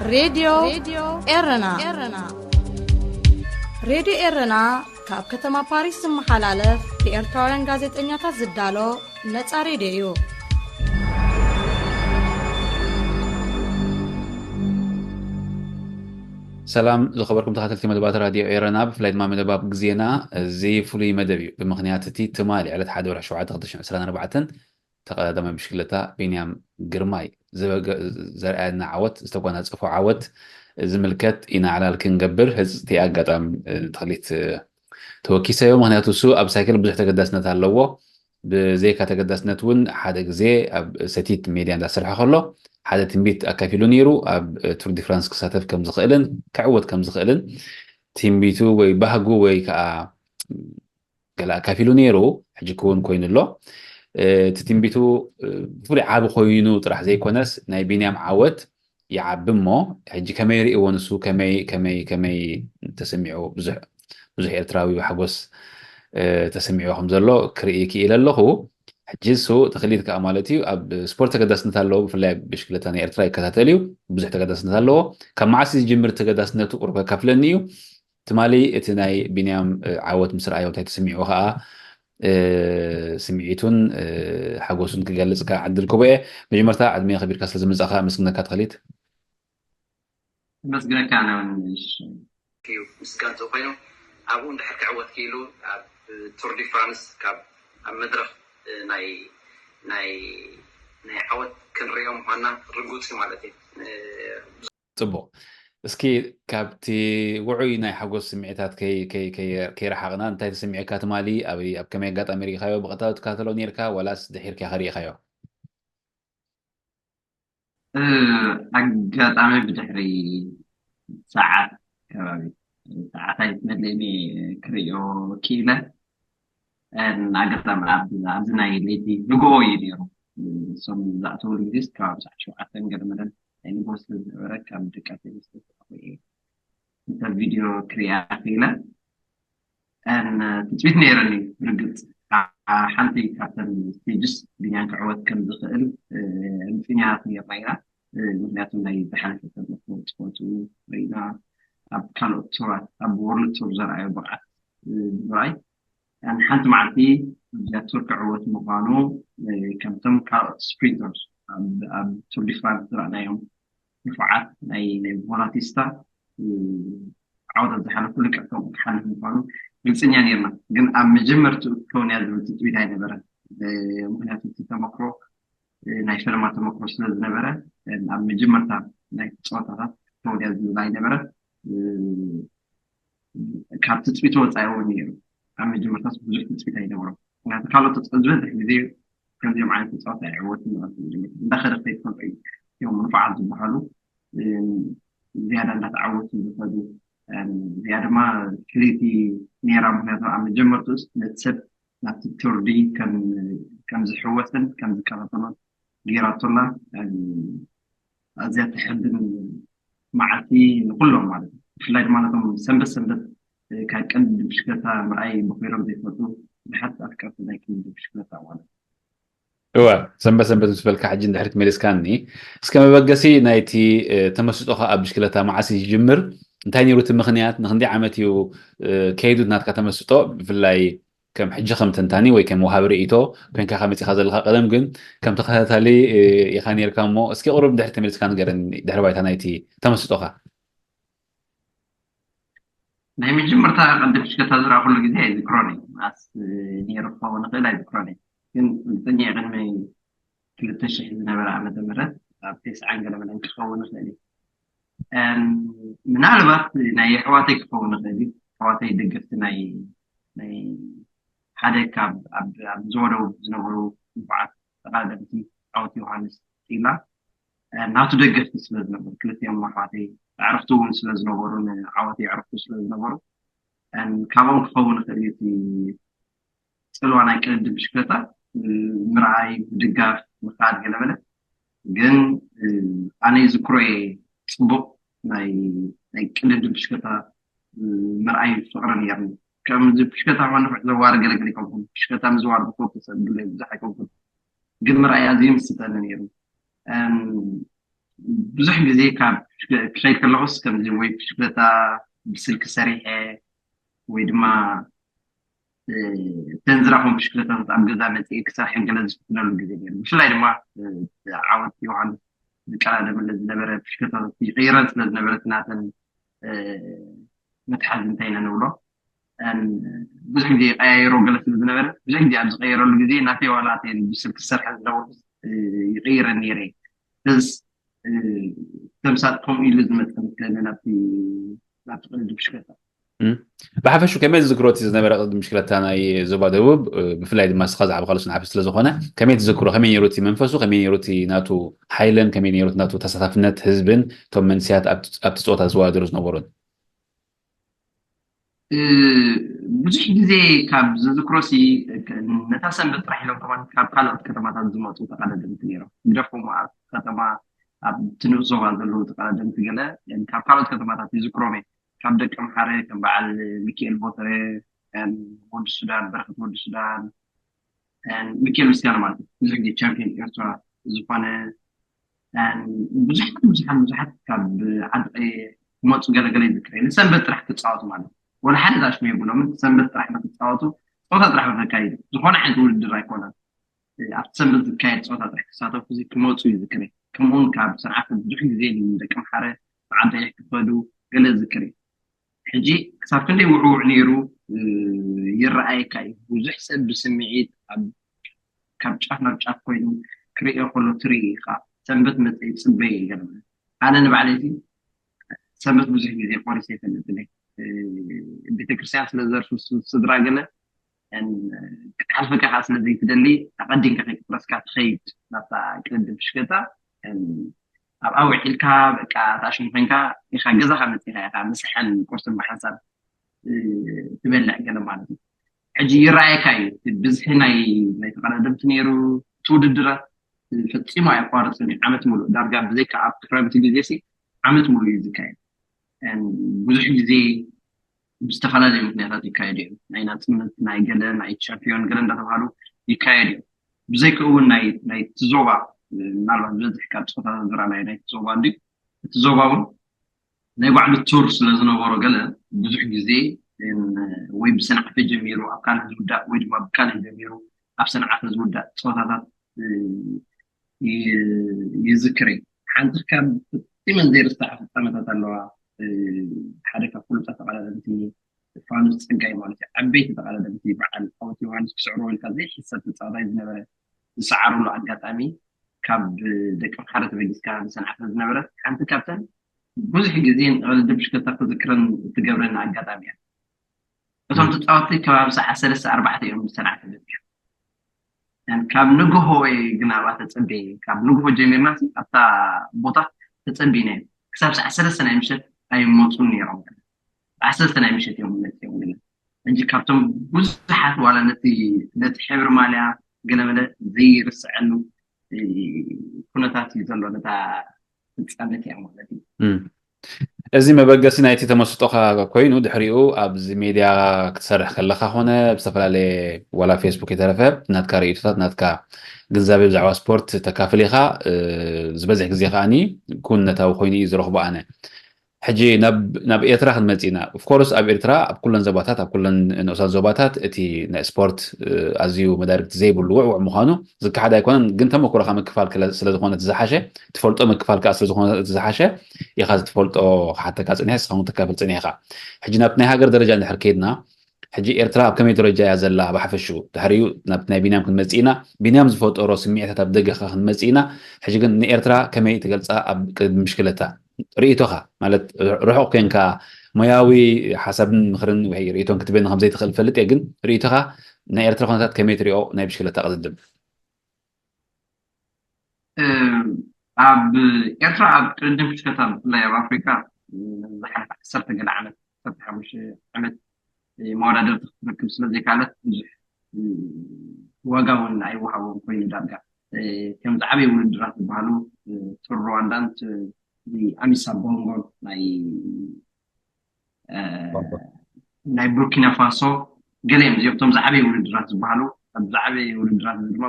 ሬድዮ ኤረና። ሬድዮ ኤረና ካብ ከተማ ፓሪስ ዝመሓላለፍ ብኤርትራውያን ጋዜጠኛታት ዝዳሎ ነጻ ሬድዮ እዩ። ሰላም ዝኸበርኩም ተኸታተልቲ መደባት ራድዮ ኤረና፣ ብፍላይ ድማ መደባት ግዜና። እዚ ፍሉይ መደብ እዩ። ብምኽንያት እቲ ትማሊ ዕለት ሓደ ወርሒ ሸውዓተ ክልተ ሽሕን ዕስራን ኣርባዕተን ተቐዳዳማይ ብሽክለታ ቢንያም ግርማይ ዘርኣየና ዓወት፣ ዝተጎናጸፎ ዓወት ዝምልከት ኢና ዕላል ክንገብር። ህጽቲ ኣጋጣሚ ተኽሊት ተወኪሰዮ፣ ምኽንያቱ እሱ ኣብ ሳይክል ብዙሕ ተገዳስነት ኣለዎ። ብዘይካ ተገዳስነት እውን ሓደ ግዜ ኣብ ሰቲት ሜድያ እንዳሰርሐ ከሎ ሓደ ትንቢት ኣካፊሉ ነይሩ። ኣብ ቱር ዲ ፍራንስ ክሳተፍ ከም ዝኽእልን ክዕወት ከም ዝኽእልን ትንቢቱ ወይ ባህጉ ወይ ከዓ ገለ ኣካፊሉ ነይሩ። ሕጂ ክውን ኮይኑ ኣሎ። እቲ ትንቢቱ ብፍሉይ ዓቢ ኮይኑ ጥራሕ ዘይኮነስ ናይ ቢንያም ዓወት ይዓቢ እሞ ሕጂ ከመይ ርእዎ ንሱ ከመይ ከመይ ከመይ ተሰሚዑ ብዙሕ ብዙሕ ኤርትራዊ ሓጎስ ተሰሚዑ ከም ዘሎ ክርኢ ክኢለ ኣለኹ። ሕጂ እሱ ተኽሊት ከዓ ማለት እዩ ኣብ ስፖርት ተገዳስነት ኣለዎ። ብፍላይ ብሽክለታ ናይ ኤርትራ ይከታተል እዩ። ብዙሕ ተገዳስነት ኣለዎ። ካብ መዓስ ዝጅምር ተገዳስነቱ ቁሩብ ከካፍለኒ እዩ። ትማሊ እቲ ናይ ቢንያም ዓወት ምስ ረኣዮ እንታይ ተሰሚዑ ከዓ ስምዒቱን ሓጎሱን ክገልጽ ከዓ ዕድል ክቦ እየ። መጀመርታ ዕድሜ ከቢርካ ስለ ዝመጻኻ ኣመስግነካ ተኽሊት። ኣመስግነካ ኣነ እውን። እዩ ምስ ጋንትኡ ኮይኑ ኣብኡ እንድሕር ክዕወት ክኢሉ ኣብ ቱር ዲ ፍራንስ ካብ ኣብ መድረኽ ናይ ናይ ናይ ዓወት ክንሪኦ ምኳንና ርጉፅ እዩ ማለት እዩ። ጽቡቕ። እስኪ ካብቲ ውዑይ ናይ ሓጎስ ስምዒታት ከይረሓቕና እንታይ ተሰሚዑካ ትማሊ? ኣብ ከመይ ኣጋጣሚ ርኢኻዮ? ብቐጥታ ትከታተሎ ነርካ ዋላስ ድሒርካ ኢኻ ርኢኻዮ? ኣጋጣሚ ብድሕሪ ሰዓት ከባቢ ሰዓት ኣይትመልእኒ ክርእዮ ክኢለ። ኣጋጣሚ ኣብዚ ናይ ለይቲ ንግሆ እዩ ነይሩ። እሶም ዝኣተውሉ ግዜ ከባቢ ሰዓት ሸውዓተ ገለ መለ ናይ ንግሆ ስለ ዝነበረ ካብ ድቃሰ ዝተሰኩ እየ ነታ ቪድዮ ክርእያ ክኢለ። ትፅቢት ነይረኒ። ርግፅ ሓንቲ ካብተን ስቴጅስ ቢንያም ክዕወት ከም ዝኽእል ርግፀኛታት ነይርና ኢና። ምክንያቱ ናይ ዝሓለፈ ተመክሮ ትፈልጡ ርኢና ኣብ ካልኦት ቱራት ኣብ ወርልድ ቱር ዘርኣዮ ብቕዓት ብምርኣይ ሓንቲ መዓልቲ ኣብዚኣ ቱር ክዕወት ምዃኑ ከምቶም ካልኦት ስፕሪንተርስ ኣብ ቱር ዲ ፍራንስ ዝረኣናዮም ንፉዓት ናይ ናይ ቮላቲስታ ዓወታት ዝሓለፉ ልክዕ ከምኡ ክሓልፍ ምዃኑ ግልፅኛ ነርና። ግን ኣብ መጀመርትኡ ክኸውን እያ ዝብል ትፅቢት ኣይነበረን። ምክንያቱ እቲ ተመክሮ ናይ ፈለማ ተመክሮ ስለ ዝነበረ ኣብ መጀመርታ ናይ ፀወታታት ክኸውን እያ ዝብል ኣይነበረን። ካብ ትፅቢት ወፃኢ እውን ነይሩ። ኣብ መጀመርታስ ብዙሕ ትፅቢት ኣይነበሮም። ምክንያቱ ካልኦት ዝበዝሕ ግዜ ከምዚኦም ዓይነት ተፃወቲ ኣይዕወትን ይቐፅል ጅምር እንዳኸደ ከይትፈልጦ እዮም ንፉዓት ዝበሃሉ ዝያዳ እንዳተዓወቱ ዝኸዱ። እዚኣ ድማ ፍልይቲ ነይራ። ምክንያቱ ኣብ መጀመርትኡስ ነቲ ሰብ ናብቲ ቱርዲ ከም ዝሕወስን ከም ዝከታተሎን ገይራቶላ። ኣዝያ ተሕብን መዓልቲ ንኩሎም ማለት እዩ። ብፍላይ ድማ ነቶም ሰንበት ሰንበት ካብ ቀንዲ ብሽክለታ ምርኣይ በኪሮም ዘይፈልጡ ብዙሓት ኣፍቀርቲ ናይ ቀንዲ ብሽክለታ ማለት እዩ። እወ፣ ሰንበት ሰንበት ምስ በልካ ሕጂ እንድሕር ትመሊስካኒ፣ እስከ መበገሲ ናይቲ ተመስጦኻ ኣብ ብሽክለታ መዓስ ይጅምር? እንታይ ነይሩ እቲ ምኽንያት? ንክንደይ ዓመት እዩ ከይዱ ናትካ ተመስጦ? ብፍላይ ከም ሕጂ ከም ተንታኒ ወይ ከም ወሃቢ ርእይቶ ኮይንካ ኢኻ መጺኻ ዘለኻ። ቀደም ግን ከም ተኸታታሊ ኢኻ ነርካ እሞ እስኪ ቁሩብ ድሕሪ ተመሊስካ ንገረኒ ድሕሪ ባይታ ናይቲ ተመስጦኻ። ናይ መጀመርታ ቅዲ ብሽክለታ ዝረኣኹሉ ግዜ ኣይዝክሮን እዩ። መዓስ ነይሩ ክኸውን ይኽእል ኣይዝክሮን እዩ። ግን ርግፀኛ እየ ቅድሚ ክልተ ሽሕ ዝነበረ ዓመተ ምህረት ኣብ ቴስዓን ገለ መለን ክኸውን ይኽእል እዩ። ምናልባት ናይ ኣሕዋተይ ክኸውን ይኽእል እዩ። ኣሕዋተይ ደገፍቲ ናይ ናይ ሓደ ካብ ኣብ ዝወደው ዝነበሩ ንፉዓት ተቐዳደምቲ ዓወት ዮሃንስ ጢላ ናቱ ደገፍቲ ስለ ዝነበሩ ክልቲኦም ኣሕዋተይ ኣዕርኽቲ እውን ስለ ዝነበሩ ንዓወት የዕርኽቱ ስለ ዝነበሩ ካብኦም ክኸውን ይኽእል እዩ እቲ ፅልዋ ናይ ቅድድም ብሽክለታ ምርኣይ ምድጋፍ ምኻድ ገለበለ ግን ኣነ ዝክሮ እየ ፅቡቅ ናይ ናይ ቅድድም ብሽክለታ ምርኣይ ፍቅሪ ነይርኒ ከምዚ ብሽክለታ ከማን ንፍዕ ዘዋር ገለገለ ይከውን ብሽክለታ ምዝዋር ብኮ ተሰብለ ብዙሕ ኣይከውን ግን ምርኣይ ኣዝዩ ምስጠኒ ነይሩ ብዙሕ ግዜ ካብ ክኸይድ ከለኹስ ከምዚ ወይ ብሽክለታ ብስልኪ ሰሪሐ ወይ ድማ ተንዝራኹም ብሽክለታታት ኣብ ገዛ መፅኢ ክሰርሐን ገለ ዝፍትነሉ ግዜ ነይሩ። ብፍላይ ድማ ዓወት ዮሃንስ ዝቀዳደመለ ዝነበረ ብሽክለታታት ይቕይረን ስለ ዝነበረ ናተን መትሓዚ እንታይ ኢና ንብሎ ብዙሕ ግዜ ይቀያየሮ ገለ ስለ ዝነበረ ብዙሕ ግዜ ኣብ ዝቀየረሉ ግዜ ናተይ ዋላ ብስልኪ ዝሰርሐ ዝነበርኩ ይቀይረን ነይረ። ስለዚ ተምሳጥ ከምኡ ኢሉ ዝመፀ ምስለኒ ናብቲ ናብቲ ቅድድም ሽክለታ። ብሓፈሹ ከመይ ዝዝክሮ እቲ ዝነበረ ቅድድም ብሽክለታ ናይ ዞባ ደቡብ፣ ብፍላይ ድማ ንስኻ ዝዓበኻሉ ስንዓፈ ስለ ዝኾነ ከመይ ትዝክሮ? ከመይ ነይሩ እቲ መንፈሱ? ከመይ ነይሩ እቲ ናቱ ሓይልን ከመይ ነይሩ እቲ ናቱ ተሳታፍነት ህዝብን እቶም መንስያት ኣብቲ ኣብቲ ፀወታ ዝወዳደሩ ዝነበሩን? ብዙሕ ግዜ ካብ ዝዝክሮሲ ነታ ሰንበት ጥራሕ ኢሎም ከማን ካብ ካልኦት ከተማታት ዝመፁ ተቐዳደምቲ ነይሮም። ግደፎም ኣብ ከተማ ኣብቲ ንኡስ ዞባ ዘለዉ ተቐዳደምቲ ገለ ካብ ካልኦት ከተማታት ይዝክሮም እየ። ካብ ደቂ ኣምሓረ ከም በዓል ሚካኤል ቦተረ፣ ወዲ ሱዳን፣ በረኸት ወዲ ሱዳን፣ ሚካኤል ክርስቲያኖ ማለት እዩ። ብዙሕ ግዜ ቻምፒዮን ኤርትራ ዝኾነ ብዙሓት ብዙሓት ብዙሓት ካብ ዓዲ ክመፁ ገለገለ ይዝክር እየ። ንሰንበት ጥራሕ ክፃወቱ ማለት እዩ። ወላ ሓደ ዳሽሙ የብሎምን። ሰንበት ጥራሕ ንክፃወቱ ፀወታ ጥራሕ ንከካይዱ ዝኾነ ዓይነት ውድድር ኣይኮነን። ኣብቲ ሰንበት ዝካየድ ፀወታ ጥራሕ ክሳተፉ እዚ ክመፁ ይዝክር እየ። ከምኡውን ካብ ሰንዓፈ ብዙሕ ግዜ ንደቂ ኣምሓረ መዓንጠ ክኸዱ ገለ ዝዝክር እየ። ሕጂ ክሳብ ክንደይ ውዕውዕ ነይሩ ይረኣየካ እዩ። ብዙሕ ሰብ ብስምዒት ካብ ጫፍ ናብ ጫፍ ኮይኑ ክርእዮ ከሎ ትርኢ ኢኻ። ሰንበት መፀ ይፅበየ ይገርም። ኣነ ንባዕለይ ሰንበት ብዙሕ ግዜ ቆሪሰ ይፈልጥ ነ ቤተክርስትያን ስለ ዘርሱ ስድራ ገለ ክትሓልፈካ ከዓ ስለ ዘይትደሊ ኣቐዲምካ ከይቅረስካ ትኸይድ ናብታ ቅድድም ብሽክለታ ኣብኣ ውዒልካ በቃ ታሽሙ ኮይንካ ኢኻ ገዛኻ መፂኻ ኢኻ ምሳሕን ቁርስን ብሓንሳብ ትበልዕ ገለ ማለት እዩ። ሕጂ ይረኣየካ እዩ ብዝሒ ናይ ናይ ተቐዳደምቲ ነይሩ። እቲ ውድድራት ፈፂሙ ኣየቋርፅን እዩ። ዓመት ሙሉእ ዳርጋ ብዘይካ ኣብ ክረምቲ ግዜ ሲ ዓመት ሙሉእ እዩ ዝካየድ። ብዙሕ ግዜ ብዝተፈላለዩ ምክንያታት ይካየዱ እዮም። ናይ ናፅነት ናይ ገለ ናይ ቻምፒዮን ገለ እንዳተባሃሉ ይካየዱ እዮም። ብዘይከኡ እውን ናይ ናይቲ ዞባ ምናልባት ዝበዝሕ ካብ ፀወታታት ዝረኣናዮ ናይቲ ዞባ እንዲ እቲ ዞባ እውን ናይ ባዕሉ ቱር ስለ ዝነበሮ ገለ ብዙሕ ግዜ ወይ ብሰንዓፈ ጀሚሩ ኣብ ካልእ ዝውዳእ ወይ ድማ ብካልእ ጀሚሩ ኣብ ሰንዓፈ ዝውዳእ ፀወታታት ይዝክር እዩ። ሓንቲ ካብ ፈፂመን ዘይርስዓ ፍፃመታት ኣለዋ። ሓደ ካብ ፍሉጣት ተቐዳደምቲ ፋኑስ ፀጋይ ማለት እዩ። ዓበይቲ ተቐዳደምቲ በዓል ኣወት ዮሃንስ ክስዕሮ ኢልካ ዘይሕሰብ ተፃዋታይ ዝነበረ ዝሰዓረሉ ኣጋጣሚ ካብ ደቂ ኣምሓረ ተበጊስካ ብሰንዓፈ ዝነበረት ሓንቲ ካብተን ብዙሕ ግዜ ንቅድድም ብሽክለታ ክዝክረን እትገብረኒ ኣጋጣሚ እያ። እቶም ተፃወትቲ ከባቢ ሰዓት ሰለስተ ኣርባዕተ እዮም ብሰንዓፈ በፂሖም። ካብ ንግሆ ወይ ግን ኣብኣ ተፀበየ ካብ ንግሆ ጀሚርና ኣብታ ቦታ ተፀቢነ ክሳብ ሰዓት ሰለስተ ናይ ምሸት ኣይመፁን ነይሮም። ሰዓት ሰለስተ ናይ ምሸት እዮም መፅኦም ገለ እንጂ ካብቶም ብዙሓት ዋላ ነቲ ነቲ ሕብሪ ማልያ ገለመለ ዘይርስዐሉ ኩነታት እዩ ዘሎ ነታ ፍፃመት እያ ማለት እዩ። እዚ መበገሲ ናይቲ ተመስጦኻ ኮይኑ ድሕሪኡ ኣብዚ ሜድያ ክትሰርሕ ከለካ ኮነ ብዝተፈላለየ ዋላ ፌስቡክ የተረፈ ናትካ ርእቶታት ናትካ ግንዛቤ ብዛዕባ ስፖርት ተካፍል ኢኻ። ዝበዝሕ ግዜ ከዓኒ ኩነታዊ ኮይኑ እዩ ዝረኽቦ ኣነ። ሕጂ ናብ ኤርትራ ክንመፅእ ኢና። ኦፍኮርስ ኣብ ኤርትራ ኣብ ኩለን ዞባታት ኣብ ኩለን ንኡሳት ዞባታት እቲ ናይ ስፖርት ኣዝዩ መዳርግቲ ዘይብሉ ውዕውዕ ምዃኑ ዝከሓድ ኣይኮነን። ግን ተመኩሮኻ ምክፋል ስለዝኾነ እቲ ዝሓሸ ትፈልጦ ምክፋል ከዓ ስለዝኾነ እቲ ዝሓሸ ኢኻ ትፈልጦ ክሓተካ ፅኒሐ ስኻ ተካፍል ፅኒሕካ። ሕጂ ናብቲ ናይ ሃገር ደረጃ እንድሕር ከይድና ሕጂ ኤርትራ ኣብ ከመይ ደረጃ እያ ዘላ ብሓፈሹ ድሕሪኡ ናብቲ ናይ ቢንያም ክንመፅእ ኢና። ቢንያም ዝፈጠሮ ስምዒታት ኣብ ደገ ከ ክንመፅእ ኢና። ሕጂ ግን ንኤርትራ ከመይ ትገልፃ ኣብ ቅድሚ ምሽክለታ ርእይቶኻ ማለት ርሑቕ ኮንካ ሞያዊ ሓሳብን ምኽርን ወይ ርእይቶን ክትበኒ ከም ዘይትኽእል ፈልጥ እየ ግን ርእይቶኻ ናይ ኤርትራ ኩነታት ከመይ ትሪኦ ናይ ብሽክለታ ቅድድም ኣብ ኤርትራ ኣብ ቅድድም ብሽክለታ ብፍላይ ኣብ ኣፍሪካ ዝሓለፈ ዓሰርተ ገለ ዓመት ዓሰርተ ሓሙሽተ ዓመት መወዳደርቲ ክትረክብ ስለ ዘይካለት ብዙሕ ዋጋ እውን ኣይወሃቦም ኮይኑ ዳርጋ ከም ዝዓበየ ውድድራት ዝበሃሉ ቱር ሩዋንዳን ኣሚሳ ቦንጎን ናይ ናይ ቡርኪና ፋሶ ገለ እዮም እዚኦም እቶም ዝዓበየ ውድድራት ዝበሃሉ ኣብ ዝዓበየ ውድድራት ድማ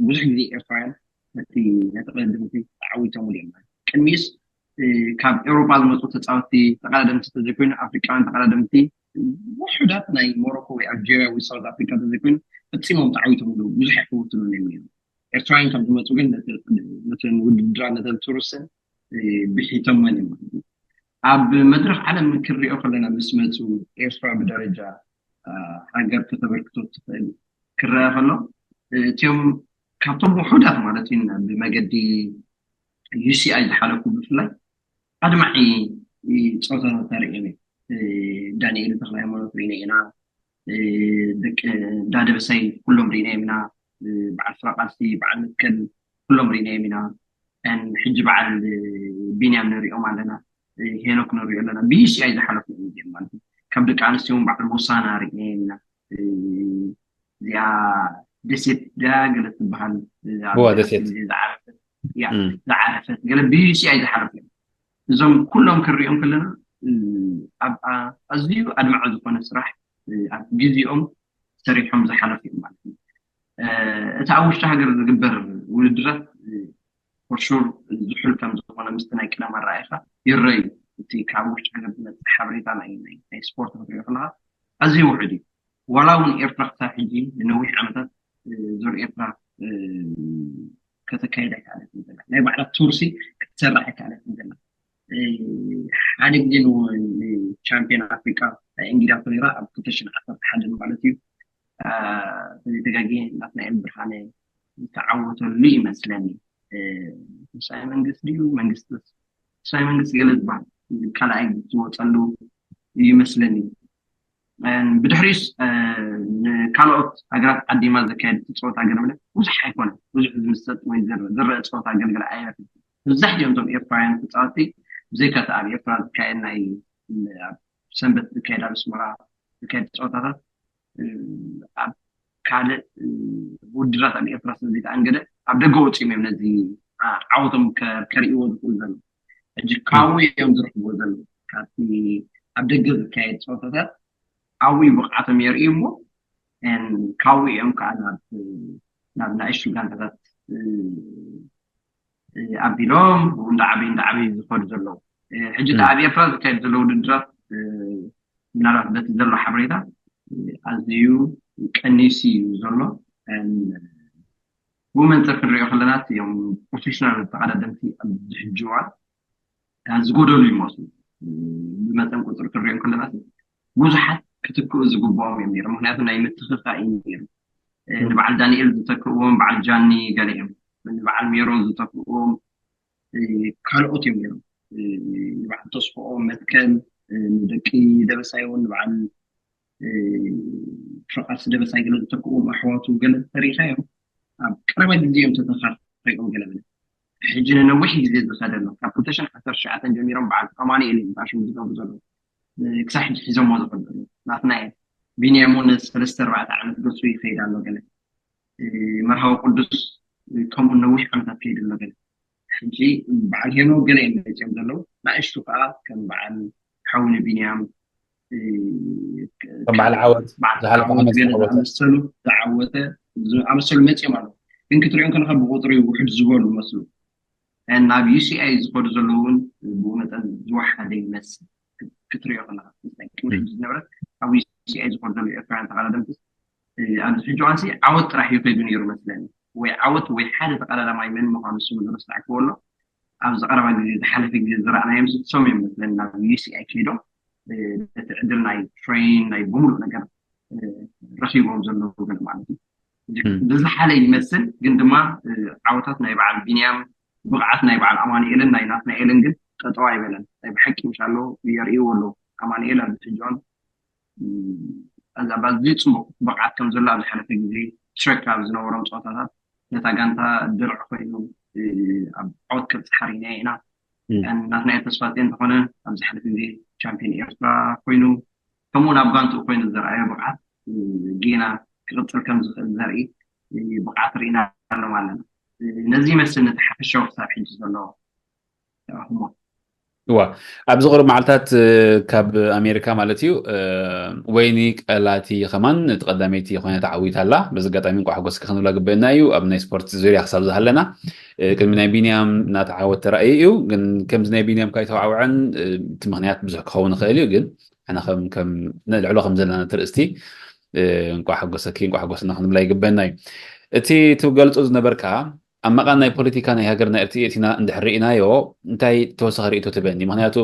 ብዙሕ ግዜ ኤርትራውያን ነቲ ነቲ ቅድድም ተዓዊቶምሉ እዮም ማለት ቅድሚስ ካብ ኤውሮጳ ዝመፁ ተፃወቲ ተቀዳደምቲ ተዘይኮይኑ ኣፍሪቃውያን ተቀዳደምቲ ውሑዳት ናይ ሞሮኮ ወይ ኣልጀሪያ ወይ ሳውት ኣፍሪካ ተዘይኮይኑ ፈፂሞም ተዓዊቶም ሉ ብዙሕ ኣይፈወትሉን እዮም ነይሩ። ኤርትራውያን ካብ ዝመፁ ግን ነተን ውድድራት ነተን ቱርስን ብሒቶመን እዮም ማለት እዩ። ኣብ መድረክ ዓለም ክንሪኦ ከለና ምስ መፁ ኤርትራ ብደረጃ ሃገር ከተበርክቶ ትኽእል ክረአ ከሎ እቲኦም ካብቶም ውሑዳት ማለት እዩ ብመገዲ ዩሲኣይ ዝሓለፉ ብፍላይ ኣድማዒ ፀወታታት ተሪኦም እዮም። ዳንኤል ተክለ ሃይማኖት ርኢና ኢና። ደቂ ዳደበሳይ ኩሎም ርኢናዮም ኢና። በዓል ፍረቃልሲ በዓል መትከል ኩሎም ርኢናዮም ኢና። ሕጂ በዓል ቢንያም ንሪኦም ኣለና፣ ሄኖክ ንሪኦ ኣለና። ብዩሲኣይ ዝሓለፉ እዮም ማለት እዩ። ካብ ደቂ ኣንስትዮ እውን በዓል ሞሳና ርኢናዮም ኢና። እዚኣ ደሴት ድያ ገለ ትበሃል ዝዓረፈት ገለ ብዩሲኣይ ዝሓለፉ እዮም። እዞም ኩሎም ክንሪኦም ከለና ኣብ ኣዝዩ ኣድማዒ ዝኾነ ስራሕ ኣብ ግዜኦም ሰሪሖም ዝሓለፉ እዮም ማለት እዩ። እቲ ኣብ ውሽጢ ሃገር ዝግበር ውድድራት ፎርሹር ዝሑል ከም ዝኾነ ምስቲ ናይ ቀደም ኣረኣእያኻ ይረዩ። እቲ ካብ ውሽጢ ሃገር ዝመፅእ ሓበሬታ ናይ ስፖርት ክትሪኦ ከለካ ኣዝዩ ውሑድ እዩ። ዋላ እውን ኤርትራ ክሳብ ሕጂ ንነዊሕ ዓመታት ዙር ኤርትራ ከተካይድ ኣይከኣለትን ዘላ። ናይ ባዕላ ቱርሲ ክትሰርሕ ኣይከኣለትን ዘላ። ሓደ ግዜ ንቻምፒዮን ኣፍሪቃ እንጊዳቶ ነይራ ኣብ ክልተ ሽሕን ዓሰርተ ሓደን ማለት እዩ። ተዘይተጋጊ ናትናኤል ብርሃነ ዝተዓወተሉ ይመስለኒ። ምሳይ መንግስት ድዩ መንግስት ምሳይ መንግስት ገለ ዝበሃል ካልኣይ ዝወፀሉ ይመስለኒ። ብድሕሪስ ንካልኦት ሃገራት ዓዲማ ዘካየድ ፀወታ ገለመለ ብዙሕ ኣይኮነ ብዙሕ ዝምሰጥ ወይ ዝረአ ፀወታ ገልገለ ኣይረክብ። ብዛሕትኦም እቶም ኤርትራውያን ተፃወቲ ብዘይካ እቲ ኣብ ኤርትራ ዝካየድ ናይ ሰንበት ዝካየድ ኣብ ኣስመራ ዝካየድ ፀወታታት ኣብ ካልእ ውድድራት ኣብ ኤርትራ ስለ ዘይተኣንገደ ኣብ ደገ ወፂኦም እዮም ነዚ ዓወቶም ከርእይዎ ዝኽእሉ ዘለዉ። ሕጂ ካብኡ እዮም ዝረኽብዎ ዘለዉ። ካብቲ ኣብ ደገ ዝካየድ ፀወታታት ኣብኡ ብቕዓቶም የርእዩ እሞ ካብኡ እዮም ከዓ ናብ ናእሽቱ ጋንታታት ኣቢሎም እንዳዓበዩ እንዳዓበዩ ዝኸዱ ዘለዉ። ሕጂ ኣብ ኤርትራ ዝካየድ ዘሎ ውድድራት ምናልባት በቲ ዘሎ ሓበሬታ ኣዝዩ ቀኒሱ እዩ ዘሎ። ብኡ መንፅር ክንሪኦ ከለና እዮም ፕሮፌሽናል ተቐዳደምቲ ኣብዚ ሕጂ እዋን ዝጎደሉ ይመስሉ። ብመጠን ቁፅሪ ክንሪኦም ከለና ብዙሓት ክትክኡ ዝግብኦም እዮም ነይሮም። ምክንያቱ ናይ ምትኽኻእ እዩ ነይሩ። ንበዓል ዳንኤል ዝተክእዎም በዓል ጃኒ ገለ እዮም። ንበዓል ሜሮን ዝተክእዎም ካልኦት እዮም ነይሮም። ንበዓል ተስፍኦም መትከል፣ ንደቂ ደበሳይ እውን ንበዓል ፍረቃልሲ ደበሳይ ገለ ዝተክእዎም ኣሕዋቱ ገለ ተሪኢኻ እዮም ኣብ ቀረባ ግዜ እዮም ተተኻሪኦም ገለ ገለ። ሕጂ ንነዊሕ ግዜ ዝኸደ ኣሎ። ካብ ክልተ ሽሕን ዓሰርተ ትሽዓተን ጀሚሮም በዓል ኣማኑኤል እዮም ፋሽን ዝገብሩ ዘለዉ። ክሳብ ሕጂ ሒዞሞ ዝኸዱ ዘለዉ ናትና እዮም። ቢንያም እውን ሰለስተ ኣርባዕተ ዓመት ገሱ ይኸይድ ኣሎ ገለ። መርሃዊ ቅዱስ ከምኡ ነዊሕ ዓመታት ከይዱ ኣሎ ገለ። ሕጂ በዓል ሄኖ ገለ እዮም መፅኦም ዘለዉ። ንኣሽቱ ከዓ ከም በዓል ሓውኒ ቢንያም ከም በዓል ዓወት ዝሓለፈ ዓመት ዝዓወተ ዝኣመሰሉ ዝዓወተ ዝኣመሰሉ መፅኦም ኣለዉ። ግን ክትሪኦም ከለካ ብቁፅሪ ውሕድ ዝበሉ መስሉ። ናብ ዩሲኣይ ዝኸዱ ዘለዉ እውን ብኡ መጠን ዝወሓደ ይመስል ክትሪኦ ከለካ። ቅድሚ ሕጂ ዝነበረ ኣብ ዩሲኣይ ዝኸዱ ዘለዉ ኤርትራውያን ተቐዳደምቲ ኣብዚ ሕጂ እዋንሲ ዓወት ጥራሕ እዩ ከይዱ ነይሩ መስለኒ። ወይ ዓወት ወይ ሓደ ተቐዳዳማይ መን ምዃኑ ስሙ ዝረሳዕክዎ ኣሎ። ኣብዚ ቀረባ ግዜ ዝሓለፈ ግዜ ዝረኣናዮም ዝሰሙ እዮም መስለኒ ናብ ዩሲኣይ ከይዶም ነቲ ዕድል ናይ ትሬን ናይ ብምሉእ ነገር ረኪቦም ዘለዉ ገለ ማለት እዩ። ብዝሓለ ይመስል ግን ድማ ዓወታት ናይ በዓል ቢንያም ብቕዓት ናይ በዓል ኣማኑኤልን ናይ ናትናኤልን ግን ጠጠው ኣይበለን። ናይ ብሓቂ ምሻሎ የርእይዎ ኣለዉ። ኣማኑኤል ኣብዚ ሕጂ እዋን ኣዝዩ ፅቡቅ ብቕዓት ከም ዘሎ ኣብ ዝሓለፈ ግዜ ትረክ ኣብ ዝነበሮም ፀወታታት ነታ ጋንታ ድርዒ ኮይኑ ኣብ ዓወት ከብፅሓ ርኢናዮ ኢና። ናትናኤል ተስፋፅዮን እንተኾነ ኣብ ዝሓለፈ ግዜ ቻምፒዮን ኤርትራ ኮይኑ ከምኡ ናብ ጋንትኡ ኮይኑ ዘርኣዮ ብቕዓት ጌና ክቕፅል ከም ዝኽእል ዘርኢ ብቕዓት ርኢና ኣለና። ነዚ ይመስል ነቲ ሓፈሻዊ ክሳብ ሕጂ ዘሎ ህሞት። እዋ፣ ኣብዚ ቅሩብ መዓልታት ካብ ኣሜሪካ ማለት እዩ፣ ወይኒ ቀላቲ ከማን እቲ ቀዳመይቲ ኮይና ተዓዊታ ኣላ። በዚ ኣጋጣሚ እንቋዕ ሓጎስኪ ክንብላ ግበአና እዩ። ኣብ ናይ ስፖርት ዙርያ ክሳብ ዝሃለና ቅድሚ ናይ ቢንያም እናተዓወት ተራእዩ እዩ። ግን ከምዚ ናይ ቢንያም ካይተዋዕወዐን እቲ ምክንያት ብዙሕ ክኸውን ይኽእል እዩ። ግን ኣነ ከም ከም ንልዕሎ ከም ዘለና ትርእስቲ እንቋዕ ሓጎሰኪ እንቋዕ ሓጎስና ክንብላ ይግበና እዩ። እቲ ትገልጾ ዝነበርካ ኣብ መቓን ናይ ፖለቲካ ናይ ሃገርና ኤርትራ እቲና እንድሕር ርኢናዮ እንታይ ተወሳኺ ርእቶ ትበኒ? ምክንያቱ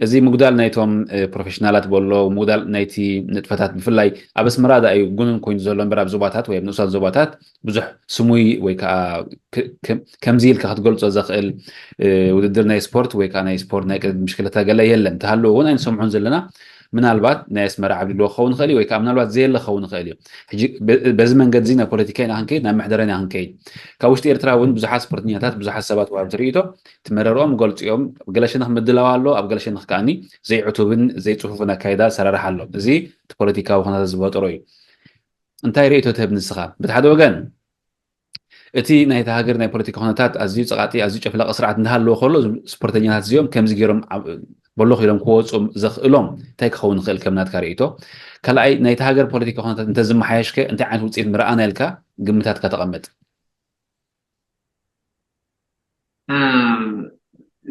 እዚ ምጉዳል ናይቶም ፕሮፌሽናላት በሎ ምጉዳል ናይቲ ንጥፈታት ብፍላይ ኣብ ኣስመራ ዳ እዩ ጉኑን ኮይኑ ዘሎ እምበር ኣብ ዞባታት ወይ ኣብ ንኡሳት ዞባታት ብዙሕ ስሙይ ወይ ከዓ ከምዚ ኢልካ ክትገልጾ ዘኽእል ውድድር ናይ ስፖርት ወይ ከዓ ናይ ስፖርት ናይ ቅድድም ብሽክለታ ገለ የለን። እንተሃለዎ እውን ኣይንሰምዖን ዘለና። ምናልባት ናይ ኣስመራ ዓብሊልዎ ክኸውን ይኽእል እዩ ወይ ከዓ ምናልባት ዘየለ ክኸውን ይኽእል እዩ። ሕጂ በዚ መንገዲ እዚ ናብ ፖለቲካ ኢና ክንከይድ ናብ ምሕደራ ኢና ክንከይድ። ካብ ውሽጢ ኤርትራ እውን ብዙሓት ስፖርተኛታት ብዙሓት ሰባት ወሃብቲ ርእይቶ ትመረርኦም ገልፂኦም ኣብ ገለ ሸነኽ ምድላው ኣሎ ኣብ ገለ ሸነኽ ከዓኒ ዘይዕቱብን ዘይፅፉፍን ኣካይዳ ሰራርሓ ኣሎ። እዚ እቲ ፖለቲካዊ ኩነታት ዝፈጠሮ እዩ። እንታይ ርእይቶ ትህብ ንስኻ? በቲ ሓደ ወገን እቲ ናይቲ ሃገር ናይ ፖለቲካ ኩነታት ኣዝዩ ፀቓጢ ኣዝዩ ጨፍላቂ ስርዓት እንዳሃለዎ ከሎ ስፖርተኛታት እዚኦም ከምዚ ገይሮም በሎኽ ኢሎም ክወፁ ዘኽእሎም እንታይ ክኸውን ይኽእል ከም ናትካ ርእይቶ? ካልኣይ ናይቲ ሃገር ፖለቲካ ኩነታት እንተዝመሓየሽከ እንታይ ዓይነት ውፅኢት ምረኣና ኢልካ ግምታትካ ተቐምጥ?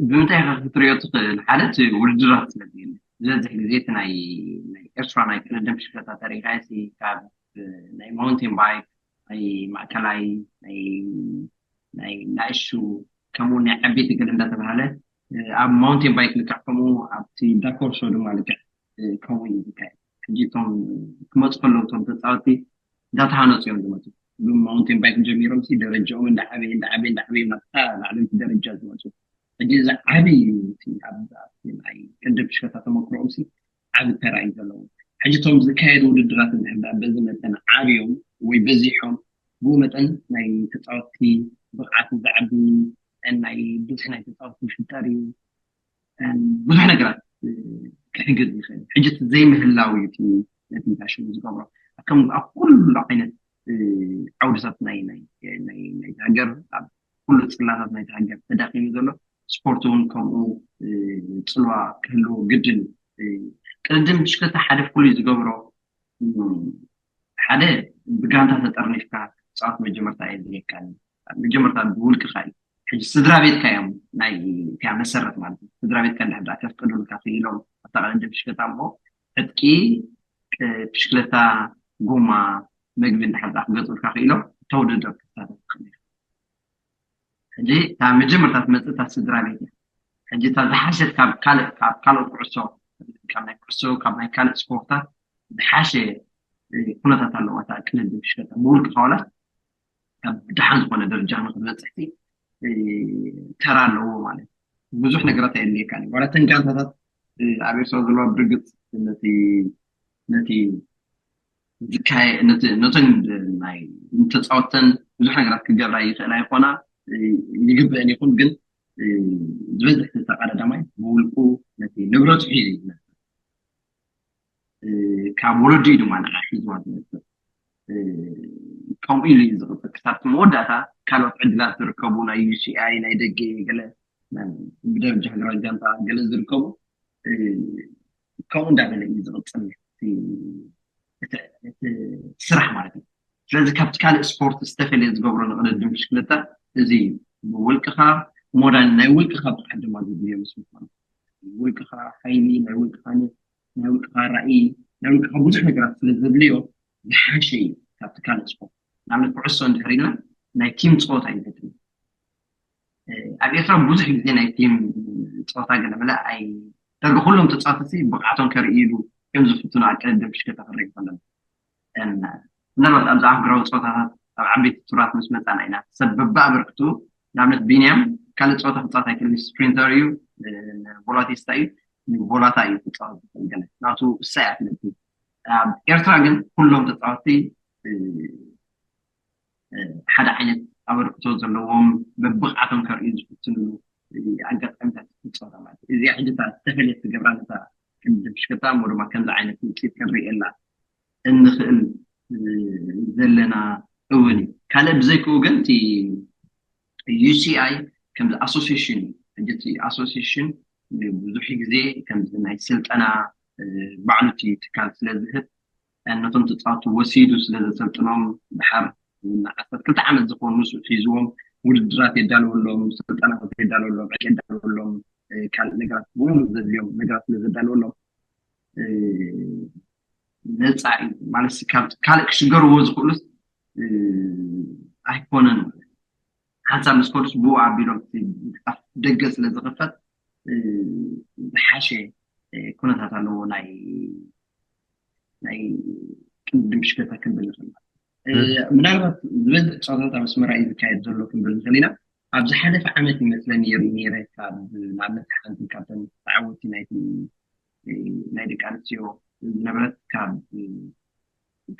ብምንታይ ኢኻ ክትሪኦ ትኽእል? ሓደ እቲ ውድድራት ስለ ዝበዝሕ ግዜ እቲ ናይ ኤርትራ ናይ ቅድድም ብሽክለታ ተሪኢኻ ሲ ካብ ናይ ማውንቴን ባይክ ናይ ማእከላይ ናይ ናእሹ ከምኡ ናይ ዓበይቲ ገለ እንዳተባሃለ ኣብ ማውንቴን ባይክ ልክዕ ከምኡ ኣብቲ ዳኮርሶ ድማ ልክዕ ከምኡ እዩ ዝካየድ። ሕጂ እቶም ክመፁ ከለዉ እቶም ተፃወቲ እንዳተሃነፁ እዮም ዝመፁ። ብማውንቴን ባይክ ጀሚሮም ሲ ደረጃኦም እንዳዓበየ እንዳዓበየ እንዳዓበየ ናብታ ላዕለይቲ ደረጃ ዝመፁ። ሕጂ እዚ ዓብይ እዩ እቲ ኣብ ናይ ቅድድም ብሽክለታ ተመክሮኦም ሲ ዓቢ ተራ እዩ ዘለዎ። ሕጂ እቶም ዝካየዱ ውድድራት እንድሕር ደኣ በዚ መጠን ዓብዮም ወይ በዚሖም ብኡ መጠን ናይ ተፃወትቲ ብቕዓት ዝዓቢ ናይ ብዙሕ ናይ ተፃወትቲ ይፍጠር እዩ። ብዙሕ ነገራት ክሕግዝ ይኽእል። ሕጂ እቲ ዘይምህላው እዩ እቲ ነቲ ፋሽን ዝገብሮ። ከም ኣብ ኩሉ ዓይነት ዓውድታት ናይ ናይ ናይ ናይ ሃገር ኣብ ኩሉ ጽላታት ናይ ሃገር ተዳኺሙ ዘሎ ስፖርት እውን ከምኡ ጽልዋ ክህልዎ ግድን እዩ። ቅድድም ብሽክለታ ሓደ ፍሉይ ዝገብሮ ሓደ ብጋንታ ተጠርኒፍካ ጻወት መጀመርታ የድልየካን መጀመርታ ብውልቅኻ እዩ። ሕጂ ስድራ ቤትካ እዮም ናይ እቲያ መሰረት ማለት እዩ። ስድራ ቤትካ እንድሕር ዳኣ ከፍቅዱልካ ክኢሎም ኣብታ ቅድድም ብሽክለታ እሞ ዕጥቂ ብሽክለታ ጎማ መግቢ እንድሕር ዳኣ ክገዝኡልካ ክኢሎም እታ ውድድር ክትሳተፍ ትኽእል ኢኻ። ሕጂ እታ መጀመርታ ትመፅእ እታ ስድራ ቤት እያ። ሕጂ እታ ዝሓሸት ካብ ካልእ ካብ ካልኦት ኩዕሶ ካብ ናይ ኩዕሶ ካብ ናይ ካልእ ስፖርታት ዝሓሸ ኩነታት ኣለዋ እታ ቅድድም ብሽክለታ ብውልቅኻ ዋላ ካብ ደሓን ዝኾነ ደረጃ ንክትበፅሕ ተራ ኣለዎ ማለት ብዙሕ ነገራት ኣየድልየካን እዩ። ዋላ እተን ጋንታታት ኣብ ኤርትራ ዘለዋ ብርግፅ ነቲ ነቲ ዝካየ ነተን ናይ ተፃወተን ብዙሕ ነገራት ክገብራ ይኽእላ ይኾና ይግብአን ይኹን ግን ዝበዝሕ ተቃዳዳማይ ብውልቁ ነቲ ንብረቱ ሒዙ እዩ ዝመፅእ። ካብ ወለዱ እዩ ድማ ንዓ ሒዝዋ ዝመፅእ። ከምኡ ኢሉ እዩ ዝቕፅል ክሳብ እቲ መወዳእታ ካልኦት ዕድላት ዝርከቡ ናይ ዩሲኣይ ናይ ደገ ገለ ብደረጃ ሃገራዊ ጋንታ ገለ ዝርከቡ ከምኡ እንዳበለ እዩ ዝቕፅል እቲ ስራሕ ማለት እዩ። ስለዚ ካብቲ ካልእ ስፖርት ዝተፈለየ ዝገብሮ ንቅድድም ብሽክለታ እዚ ብውልቅኻ ሞራል ናይ ውልቅኻ ብቕዓት ድማ ዘድልዮ ምስ ምኳኑ ውልቅኻ ሓይሊ ናይ ውልቅኻ ናይ ውልቅኻ ራእይ ናይ ውልቅኻ ብዙሕ ነገራት ስለ ዘድልዮ ዝሓሸ እዩ ካብቲ ካልእ ስፖርት። ንኣብነት ኩዕሶ እንድሕር ኢልና ናይ ቲም ፀወታ እዩ ዘድሊ። ኣብ ኤርትራ ብዙሕ ግዜ ናይ ቲም ፀወታ ገለመለ ኣይ ደርቢ ኩሎም ተፃወትቲ ብቕዓቶም ከርእይሉ እዮም ዝፍትኑ ኣብ ቅድድም ብሽክለታ ክንርኢ ከለና ምናልባት ኣብዚ ኣህጉራዊ ፀወታታት ኣብ ዓበይቲ ቱራት ምስ መፃና ኢና ሰብ በብኣበርክቱ ንኣብነት ቢንያም ካልእ ፀወታ ክፃወት ኣይክእልን ስፕሪንተር እዩ ቦላቲስታ እዩ ንቦላታ እዩ ክፃወት ዝኽእል ገለ ናቱ እሳ እያ ትልቲ ኣብ ኤርትራ ግን ኩሎም ተፃወትቲ ሓደ ዓይነት ኣበርክቶ ዘለዎም በብቕዓቶም ከርእዩ ዝፍትንሉ ኣጋጣሚታት ይፍፀሩ ማለት እዩ። እዚኣ ሕጂ እታ ዝተፈለየት ትገብራ ነታ ቅድድም ብሽክለታ እሞ ድማ ከምዚ ዓይነት ውፅኢት ክንርእየላ እንኽእል ዘለና እውን እዩ። ካልእ ብዘይክኡ ግን እቲ ዩሲኣይ ከምዚ ኣሶሲሽን እዩ። ሕጂ እቲ ኣሶሲሽን ብዙሕ ግዜ ከምዚ ናይ ስልጠና ባዕሉ እቲ ትካል ስለዝህብ ነቶም ተፃወቱ ወሲዱ ስለዘሰልጥኖም ድሓር ዓሰርተ ክልተ ዓመት ዝኾኑ ንሱ ሒዝዎም ውድድራት የዳለወሎም፣ ስልጠናታት የዳለወሎም፣ ዕቅ የዳለወሎም፣ ካልእ ነገራት ብሙሉ ዘድልዮም ነገራት ስለዘዳለወሎም ነፃ እዩ ማለት ካልእ ክሽገርዎ ዝኽእሉስ ኣይኮነን። ሓንሳብ ምስ ከዱስ ብኡ ኣቢሎም ደገ ስለ ዝኽፈት ዝሓሸ ኩነታት ኣለዎ ናይ ናይ ቅድድም ሽክለታ ክንብል ንኽእል። ምናልባት ዝበዝሕ ፀወታታት ኣብ ኣስመራ እዩ ዝካየድ ዘሎ ክንብል ንኽእል ኢና። ኣብ ዝሓለፈ ዓመት ይመስለኒ የርኢ ነይረ ካብ ንኣብነት ሓንቲ ካብተን ተዓወቲ ናይ ደቂ ኣንስትዮ ዝነበረት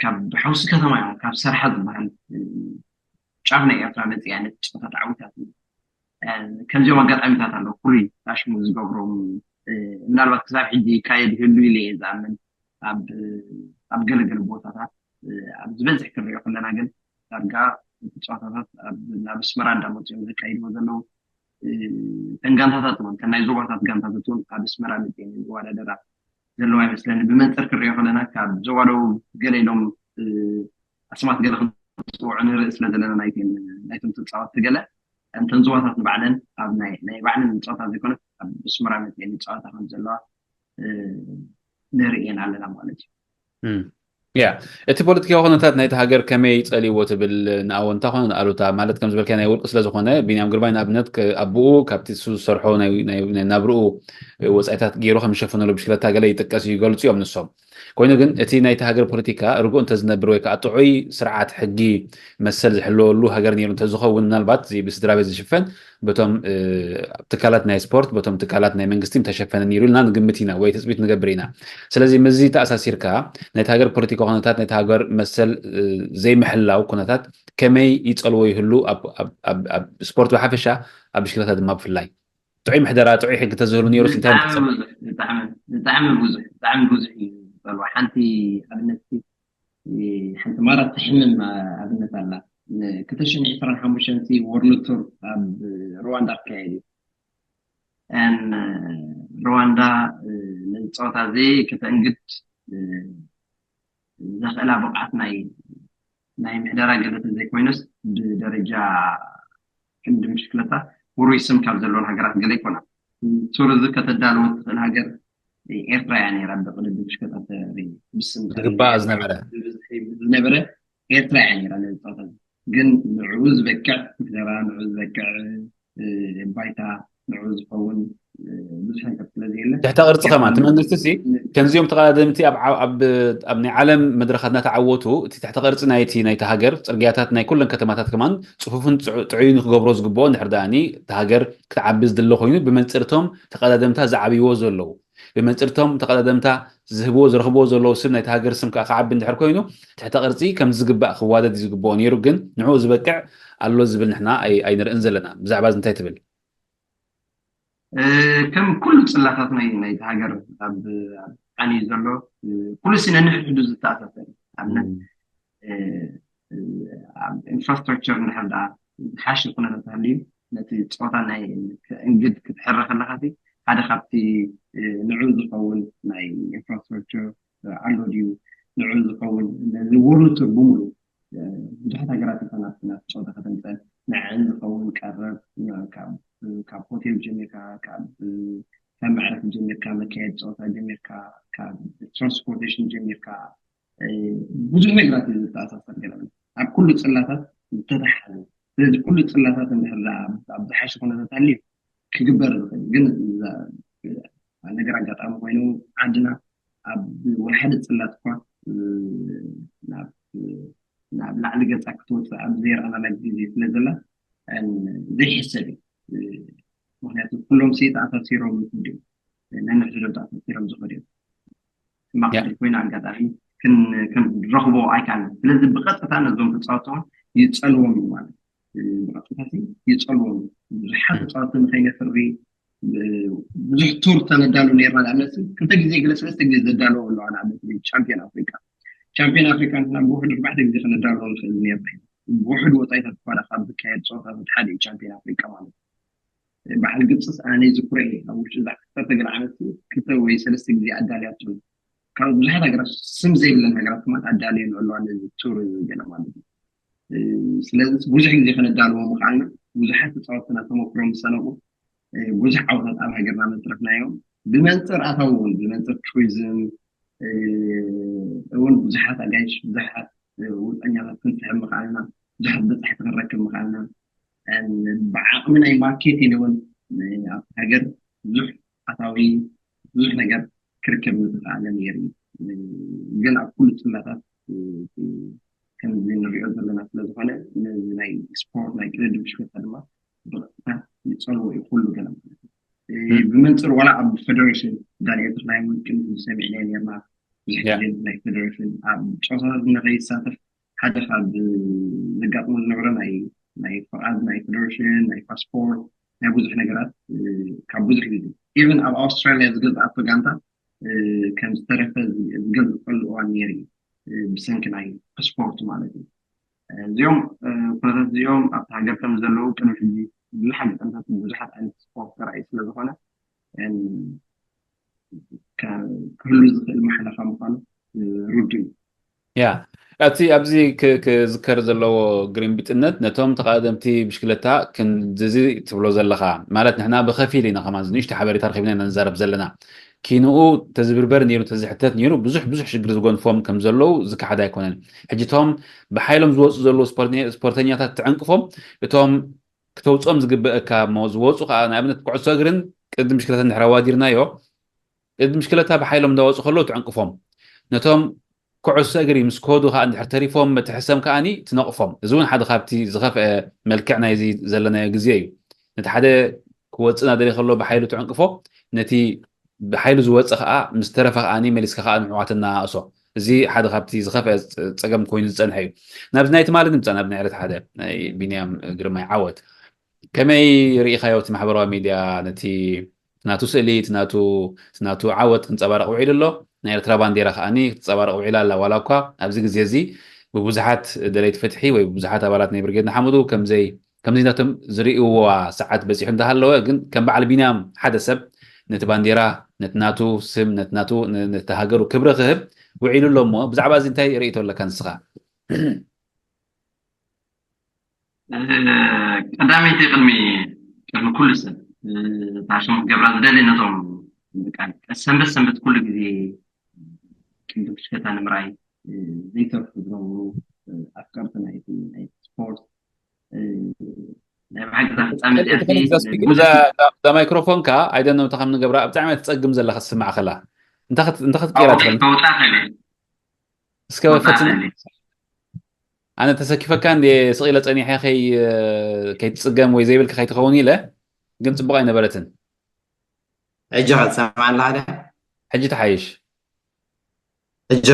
ካብ ሓውሲ ከተማ እዮም ካብ ሰርሓ ዝበሃል ጫፍ ናይ ኤርትራ መፅያ ነቲ ፀወታ ተዓዊታት። ከምዚኦም ኣጋጣሚታት ኣለዉ ፍሉይ ኣሽሙ ዝገብሮም ምናልባት ክሳብ ሕጂ ይካየድ ይህሉ ኢለ እየ ዝኣምን ኣብ ገለገለ ቦታታት ኣብ ዝበዝሕ ክንሪኦ ከለና ግን ዳርጋ እቲ ፀዋታታት ናብ ኣስመራ እንዳመፅኦም ዘካይድዎ ዘለዉ ተን ጋንታታት እውን ናይ ዞባታት ጋንታታት እውን ኣብ ኣስመራ መፅኦም ዝወዳደራ ዘለዋ ይመስለኒ ብመንፅር ክንሪኦ ከለና ካብ ዞባ ደቡብ ገለ ኢሎም ኣስማት ገለ ክንፅውዑ ንርኢ ስለ ዘለና ናይቶም ተፃወትቲ ገለ እንተን ዞባታት ንባዕለን ኣብ ናይ ባዕለን ፀወታ ዘይኮነት ኣብ ኣስመራ መፅኦም ፀወታ ከም ዘለዋ ንርእየን ኣለና ማለት እዩ። ያ እቲ ፖለቲካዊ ኩነታት ናይቲ ሃገር ከመይ ጸልይዎ ትብል ንኣወንታ ኮነ ንኣሉታ ማለት ከም ዝበልካ ናይ ውልቂ ስለ ዝኾነ ቢንያም ግርማይ ንኣብነት ኣቦኡ ካብቲ እሱ ዝሰርሖ ናይ ናብርኡ ወጻኢታት ገይሩ ከም ዝሸፈነሉ ብሽክለታ ገለ ይጥቀስ እዩ ይገልጹ እዮም ንሶም። ኮይኑ ግን እቲ ናይቲ ሃገር ፖለቲካ ርጉእ እንተዝነብር ወይ ከዓ ጥዑይ ስርዓት ሕጊ መሰል ዝሕለወሉ ሃገር ነይሩ እንተዝኸውን ምናልባት ብስድራ ቤት ዝሽፈን በቶም ትካላት ናይ ስፖርት በቶም ትካላት ናይ መንግስቲ ምተሸፈነ ነይሩ ኢልና ንግምት ኢና ወይ ትፅቢት ንገብር ኢና። ስለዚ ምስዚ ተኣሳሲርካ ናይቲ ሃገር ፖለቲካ ኩነታት ናይቲ ሃገር መሰል ዘይምሕላው ኩነታት ከመይ ይፀልዎ ይህሉ ኣብ ስፖርት ብሓፈሻ ኣብ ብሽክለታ ድማ ብፍላይ ጥዑይ ምሕደራ ጥዑይ ሕጊ ተዝህሉ ነይሩ እንታይ ብጣዕሚ ብዙሕ ብጣዕሚ ብዙሕ እዩ ዝፀልዎ ሓንቲ ኣብነት ሓንቲ ማራ ትሕምም ኣብነት ኣላ ክልተ ሽሕን ዕስራን ሓሙሽተን ወርልድ ቱር ኣብ ሩዋንዳ ክካየድ እዩ ሩዋንዳ ነዚ ፀወታ እዚ ከተእንግድ ዘኽእላ ብቕዓት ናይ ናይ ምሕደራ ገለ ዘይኮይኑስ ብደረጃ ክንዲ ምሽክለታ ውሩይ ስም ካብ ዘለዎን ሃገራት ገለ ይኮና ቱር እዚ ከተዳለወ ትኽእል ሃገር ኤርትራ እያ ነይራ ብቅድድም ሽከጣ ተሪ ብስም ዝግባእ ዝነበረ ዝነበረ ኤርትራ እያ ነይራ ነዚ ፃታ ግን ንዕኡ ዝበቅዕ ዘራ ንዕኡ ዝበቅዕ ባይታ ንዕኡ ዝኸውን ብዙሕ ነገር ስለ ዘየለ ትሕተ ቅርፂ ከማን እቲ መንግስቲ ሲ ከምዚኦም ተቐዳደምቲ ኣብ ናይ ዓለም መድረኻት እናተዓወቱ እቲ ትሕተ ቅርፂ ናይቲ ናይቲ ሃገር ፅርግያታት ናይ ኩለን ከተማታት ከማን ፅፉፍን ጥዑይን ክገብሮ ዝግብኦ እንድሕር ደኣኒ እቲ ሃገር ክትዓቢ ዝድለ ኮይኑ ብመንፅርቶም ተቐዳደምታ ዝዓብይዎ ዘለዉ ብመንፅርቶም ተቐዳደምታ ዝህብዎ ዝረኽብዎ ዘለዉ ስም ናይቲ ሃገር ስም ከዓ ክዓቢ እንድሕር ኮይኑ ትሕተ ቅርፂ ከም ዝግባእ ክዋደድ ዝግብኦ ነይሩ ግን ንዕኡ ዝበቅዕ ኣሎ ዝብል ንሕና ኣይንርእን ዘለና ብዛዕባ እዚ እንታይ ትብል ከም ኩሉ ፅላታት ናይ ናይቲ ሃገር ኣብ ዓንዩ ዘሎ ኩሉ ሲ ነንሕድሕዱ ዝተኣሳሰር ኣብነት ኢንፍራስትራክቸር እንድሕር ደኣ ዝሓሸ ኩነታት ሃልዩ ነቲ ፀወታ ናይ እንግድ ክትሕረ ከለካ ሓደ ካብቲ ንዑ ዝኸውን ናይ ኢንፍራስትራክቸር ኣሎ ድዩ ንዑ ዝኸውን ነዚ ውርልድ ቱር ብምሉ ብዙሓት ሃገራት ይኾና ናብ ፀወታ ከተምፀን ንዐን ዝኸውን ቀረብ ካብ ሆቴል ጀሚርካ ካብ ካብ መዕረፊ ጀሚርካ መካየድ ፀወታ ጀሚርካ ካብ ትራንስፖርቴሽን ጀሚርካ ብዙሕ ነገራት እዩ ዝተኣሳሰር ገለ ኣብ ኩሉ ፅላታት ዝተተሓዘ ስለዚ ኩሉ ፅላታት እንድሕር ኣብ ዝሓሸ ኩነታት ኣልዩ ክግበር ዝኽእል ግን ነገር ኣጋጣሚ ኮይኑ ዓድና ኣብ ወላ ሓደ ፅላት እኳ ናብ ናብ ላዕሊ ገፃ ክትወፅእ ኣብ ዘይረኣናላ ግዜ ስለ ዘላ ዘይሕሰብ እዩ ምክንያቱ ኩሎም ሲ ተኣሳሲሮም ይኽዱ ነንሕድሕዶም ተኣሳሲሮም ዝኽዱ እዮም ሕማቕ ድሕሪ ኮይኑ ኣጋጣሚ ክንረኽቦ ኣይከኣልን ስለዚ ብቐጥታ ነዞም ተፃወቲ እውን ይፀልዎም እዩ ማለት ብቐጥታ ይፀልዎም ብዙሓት ተፃወቲ ንኸይነፍሪ ብዙሕ ቱር ተነዳሉ ነርና ንኣብነት ክልተ ግዜ ገለ ሰለስተ ግዜ ዘዳለዎ ኣለዋ ንኣብነት ቻምፒዮን ኣፍሪቃ ቻምፒዮን ኣፍሪቃ ንሕና ብውሕድ ኣርባዕተ ግዜ ከነዳልዎ ንኽእል ነርና ብውሕድ ወፃኢታት እኳ ካብ ዝካየድ ፀወታታት ሓደ እዩ ቻምፒዮን ኣፍሪቃ ማለት በዓል ግብፅስ ኣነ ዝኩረ እየ። ኣብ ውሽጢ እዛ ዓሰርተ ገለ ዓመት ክልተ ወይ ሰለስተ ግዜ ኣዳልያቶ። ካብ ብዙሓት ሃገራት፣ ስም ዘይብለን ሃገራት ከማን ኣዳልየን ኣለዋ ነዚ ቱር ገለ ማለት እዩ። ስለዚ ብዙሕ ግዜ ከነዳልዎ ምኽኣልና፣ ብዙሓት ተፃወትና ተመክሮ ምሰነቁ፣ ብዙሕ ዓወታት ኣብ ሃገርና መፅረፍናዮም። ብመንፅር ኣታዊ እውን፣ ብመንፅር ቱሪዝም እውን ብዙሓት ኣጋይሽ፣ ብዙሓት ውፀኛታት ክንስሕብ ምኽኣልና፣ ብዙሓት በፃሕቲ ክንረክብ ምኽኣልና፣ ብዓቕሚ ናይ ማርኬቲንግ እውን ኣብቲ ሃገር ብዙሕ ኣታዊ፣ ብዙሕ ነገር ክርከብ ምተኽኣለ ነይሩ እዩ። ግን ኣብ ኩሉ ፅላታት ከምዚ ንሪኦ ዘለና ስለዝኾነ፣ ነዚ ናይ ስፖርት ናይ ቅድድም ብሽክለታ ድማ ብቐጥታ ይፀልዎ እዩ ኩሉ ገለ ማለት እዩ። ብመንፅር ዋላ ኣብ ፌደሬሽን፣ ዳንኤል ተኽላይ እውን ቅድሚ ሕጂ ሰሚዕናዮ ነርና። ብዙሕ ግዜ ናይ ፌደሬሽን ኣብ ፀወታታት ንኸይሳተፍ ሓደ ካብ ዘጋጥሞ ዝነበረ ናይ ናይ ፍቓድ ናይ ፌደሬሽን፣ ናይ ፓስፖርት፣ ናይ ብዙሕ ነገራት፣ ካብ ብዙሕ ግዜ ኢቨን ኣብ ኣውስትራልያ ዝገዝኣቶ ጋንታ ከም ዝተረፈ ዝገልፀሉ እዋን ነይሩ እዩ። ብሰንኪ ናይ ፓስፖርት ማለት እዩ። እዚኦም ኩነታት እዚኦም ኣብቲ ሃገር ከም ዘለዉ ቅድሚ ሕጂ ብዙሕ ኣጋጣሚታት ብዙሓት ዓይነት ስፖርት ተራእዩ ስለዝኾነ ክህሉ ዝኽእል ማሕለኻ ምዃኑ ርዱእ እዩ። ያ እቲ ኣብዚ ክዝከር ዘለዎ ግርምቢጥነት ነቶም ተቓደምቲ ብሽክለታ ክንድዚ ትብሎ ዘለኻ ማለት ንሕና ብኸፊል ኢና ከማን ንእሽቶ ሓበሬታ ረኺብና ኢና ንዛረብ ዘለና። ኪንኡ ተዝብርበር ነይሩ ተዝሕተት ነይሩ ብዙሕ ብዙሕ ሽግር ዝጎንፎም ከም ዘለዉ ዝከሓድ ኣይኮነን። ሕጂ እቶም ብሓይሎም ዝወፁ ዘለዉ ስፖርተኛታት ትዕንቅፎም እቶም ክተውፅኦም ዝግበአካ እሞ ዝወፁ ከዓ ንኣብነት ኩዕሶ እግርን ቅድም ብሽክለታ እንድሕር ኣዋዲርናዮ ቅድም ብሽክለታ ብሓይሎም እንዳወፁ ከለዉ ትዕንቅፎም ነቶም ኩዕሶ እግሪ ምስ ከዱ ከዓ እንድሕር ተሪፎም በቲ ሕሰም ከዓኒ ትነቕፎም። እዚ እውን ሓደ ካብቲ ዝኸፍአ መልክዕ ናይዚ ዘለናዮ ግዜ እዩ። ነቲ ሓደ ክወፅእ እናደለየ ከሎ ብሓይሉ ትዕንቅፎ፣ ነቲ ብሓይሉ ዝወፀ ከዓ ምስ ተረፈ ከዓኒ መሊስካ ከዓ ንዕዋት እናኣእሶ። እዚ ሓደ ካብቲ ዝኸፍአ ፀገም ኮይኑ ዝፀንሐ እዩ። ናብዚ ናይ ትማሊ ንምፃእ ናብ ናይ ዕለት ሓደ ናይ ቢንያም ግርማይ ዓወት ከመይ ርኢኻዮ? እቲ ማሕበራዊ ሚድያ ነቲ ናቱ ስእሊ እቲ ናቱ ዓወት ክንፀባረቕ ውዒሉ ኣሎ። ናይ ኤርትራ ባንዴራ ከዓኒ ክትፀባረቕ ውዒላ ኣላ። ዋላ እኳ ኣብዚ ግዜ እዚ ብብዙሓት ደለይቲ ፍትሒ ወይ ብብዙሓት ኣባላት ናይ ብርጌድ ንሓመዱ ከምዘይ ከምዚ ነቶም ዝርእይዋ ሰዓት በፂሑ እንዳሃለወ ግን ከም በዓል ቢንያም ሓደ ሰብ ነቲ ባንዴራ ነቲ ናቱ ስም ነቲ ናቱ ነቲ ሃገሩ ክብሪ ክህብ ውዒሉ ኣሎ። እሞ ብዛዕባ እዚ እንታይ ርእይቶ ኣለካ ንስኻ? ቀዳመይቲ ቅድሚ ቅድሚ ኩሉ ሰብ እታ ሽሙ ክገብራ ዝደሊ ነቶም ሰንበት ሰንበት ኩሉ ግዜ ቅድም ሽከታ ንምራይ ዘይተርፉ ዝነብሩ ኣፍቀርቲ ናይ ናይ ስፖርት ናይ ብሓቂ እዛ ፍፃመ እዛ ማይክሮፎንካ ኣይደነው ተኸም ንገብራ ብጣዕሚ ትፀግም ዘለካ ትስማዕ ከላ እንተ ክትቀይራ ትኽእል ተወጣ ከለ እስከ ፈትን ኣነ ተሰኪፈካ እንደ ስቕ ኢለ ፀኒሐ ከይትፅገም ወይ ዘይብልካ ከይትኸውን ኢለ ግን ፅቡቕ ኣይነበረትን ሕጂ ከ ትሰምዓ ኣለኻ ደ ሕጂ ተሓይሽ ሕጂ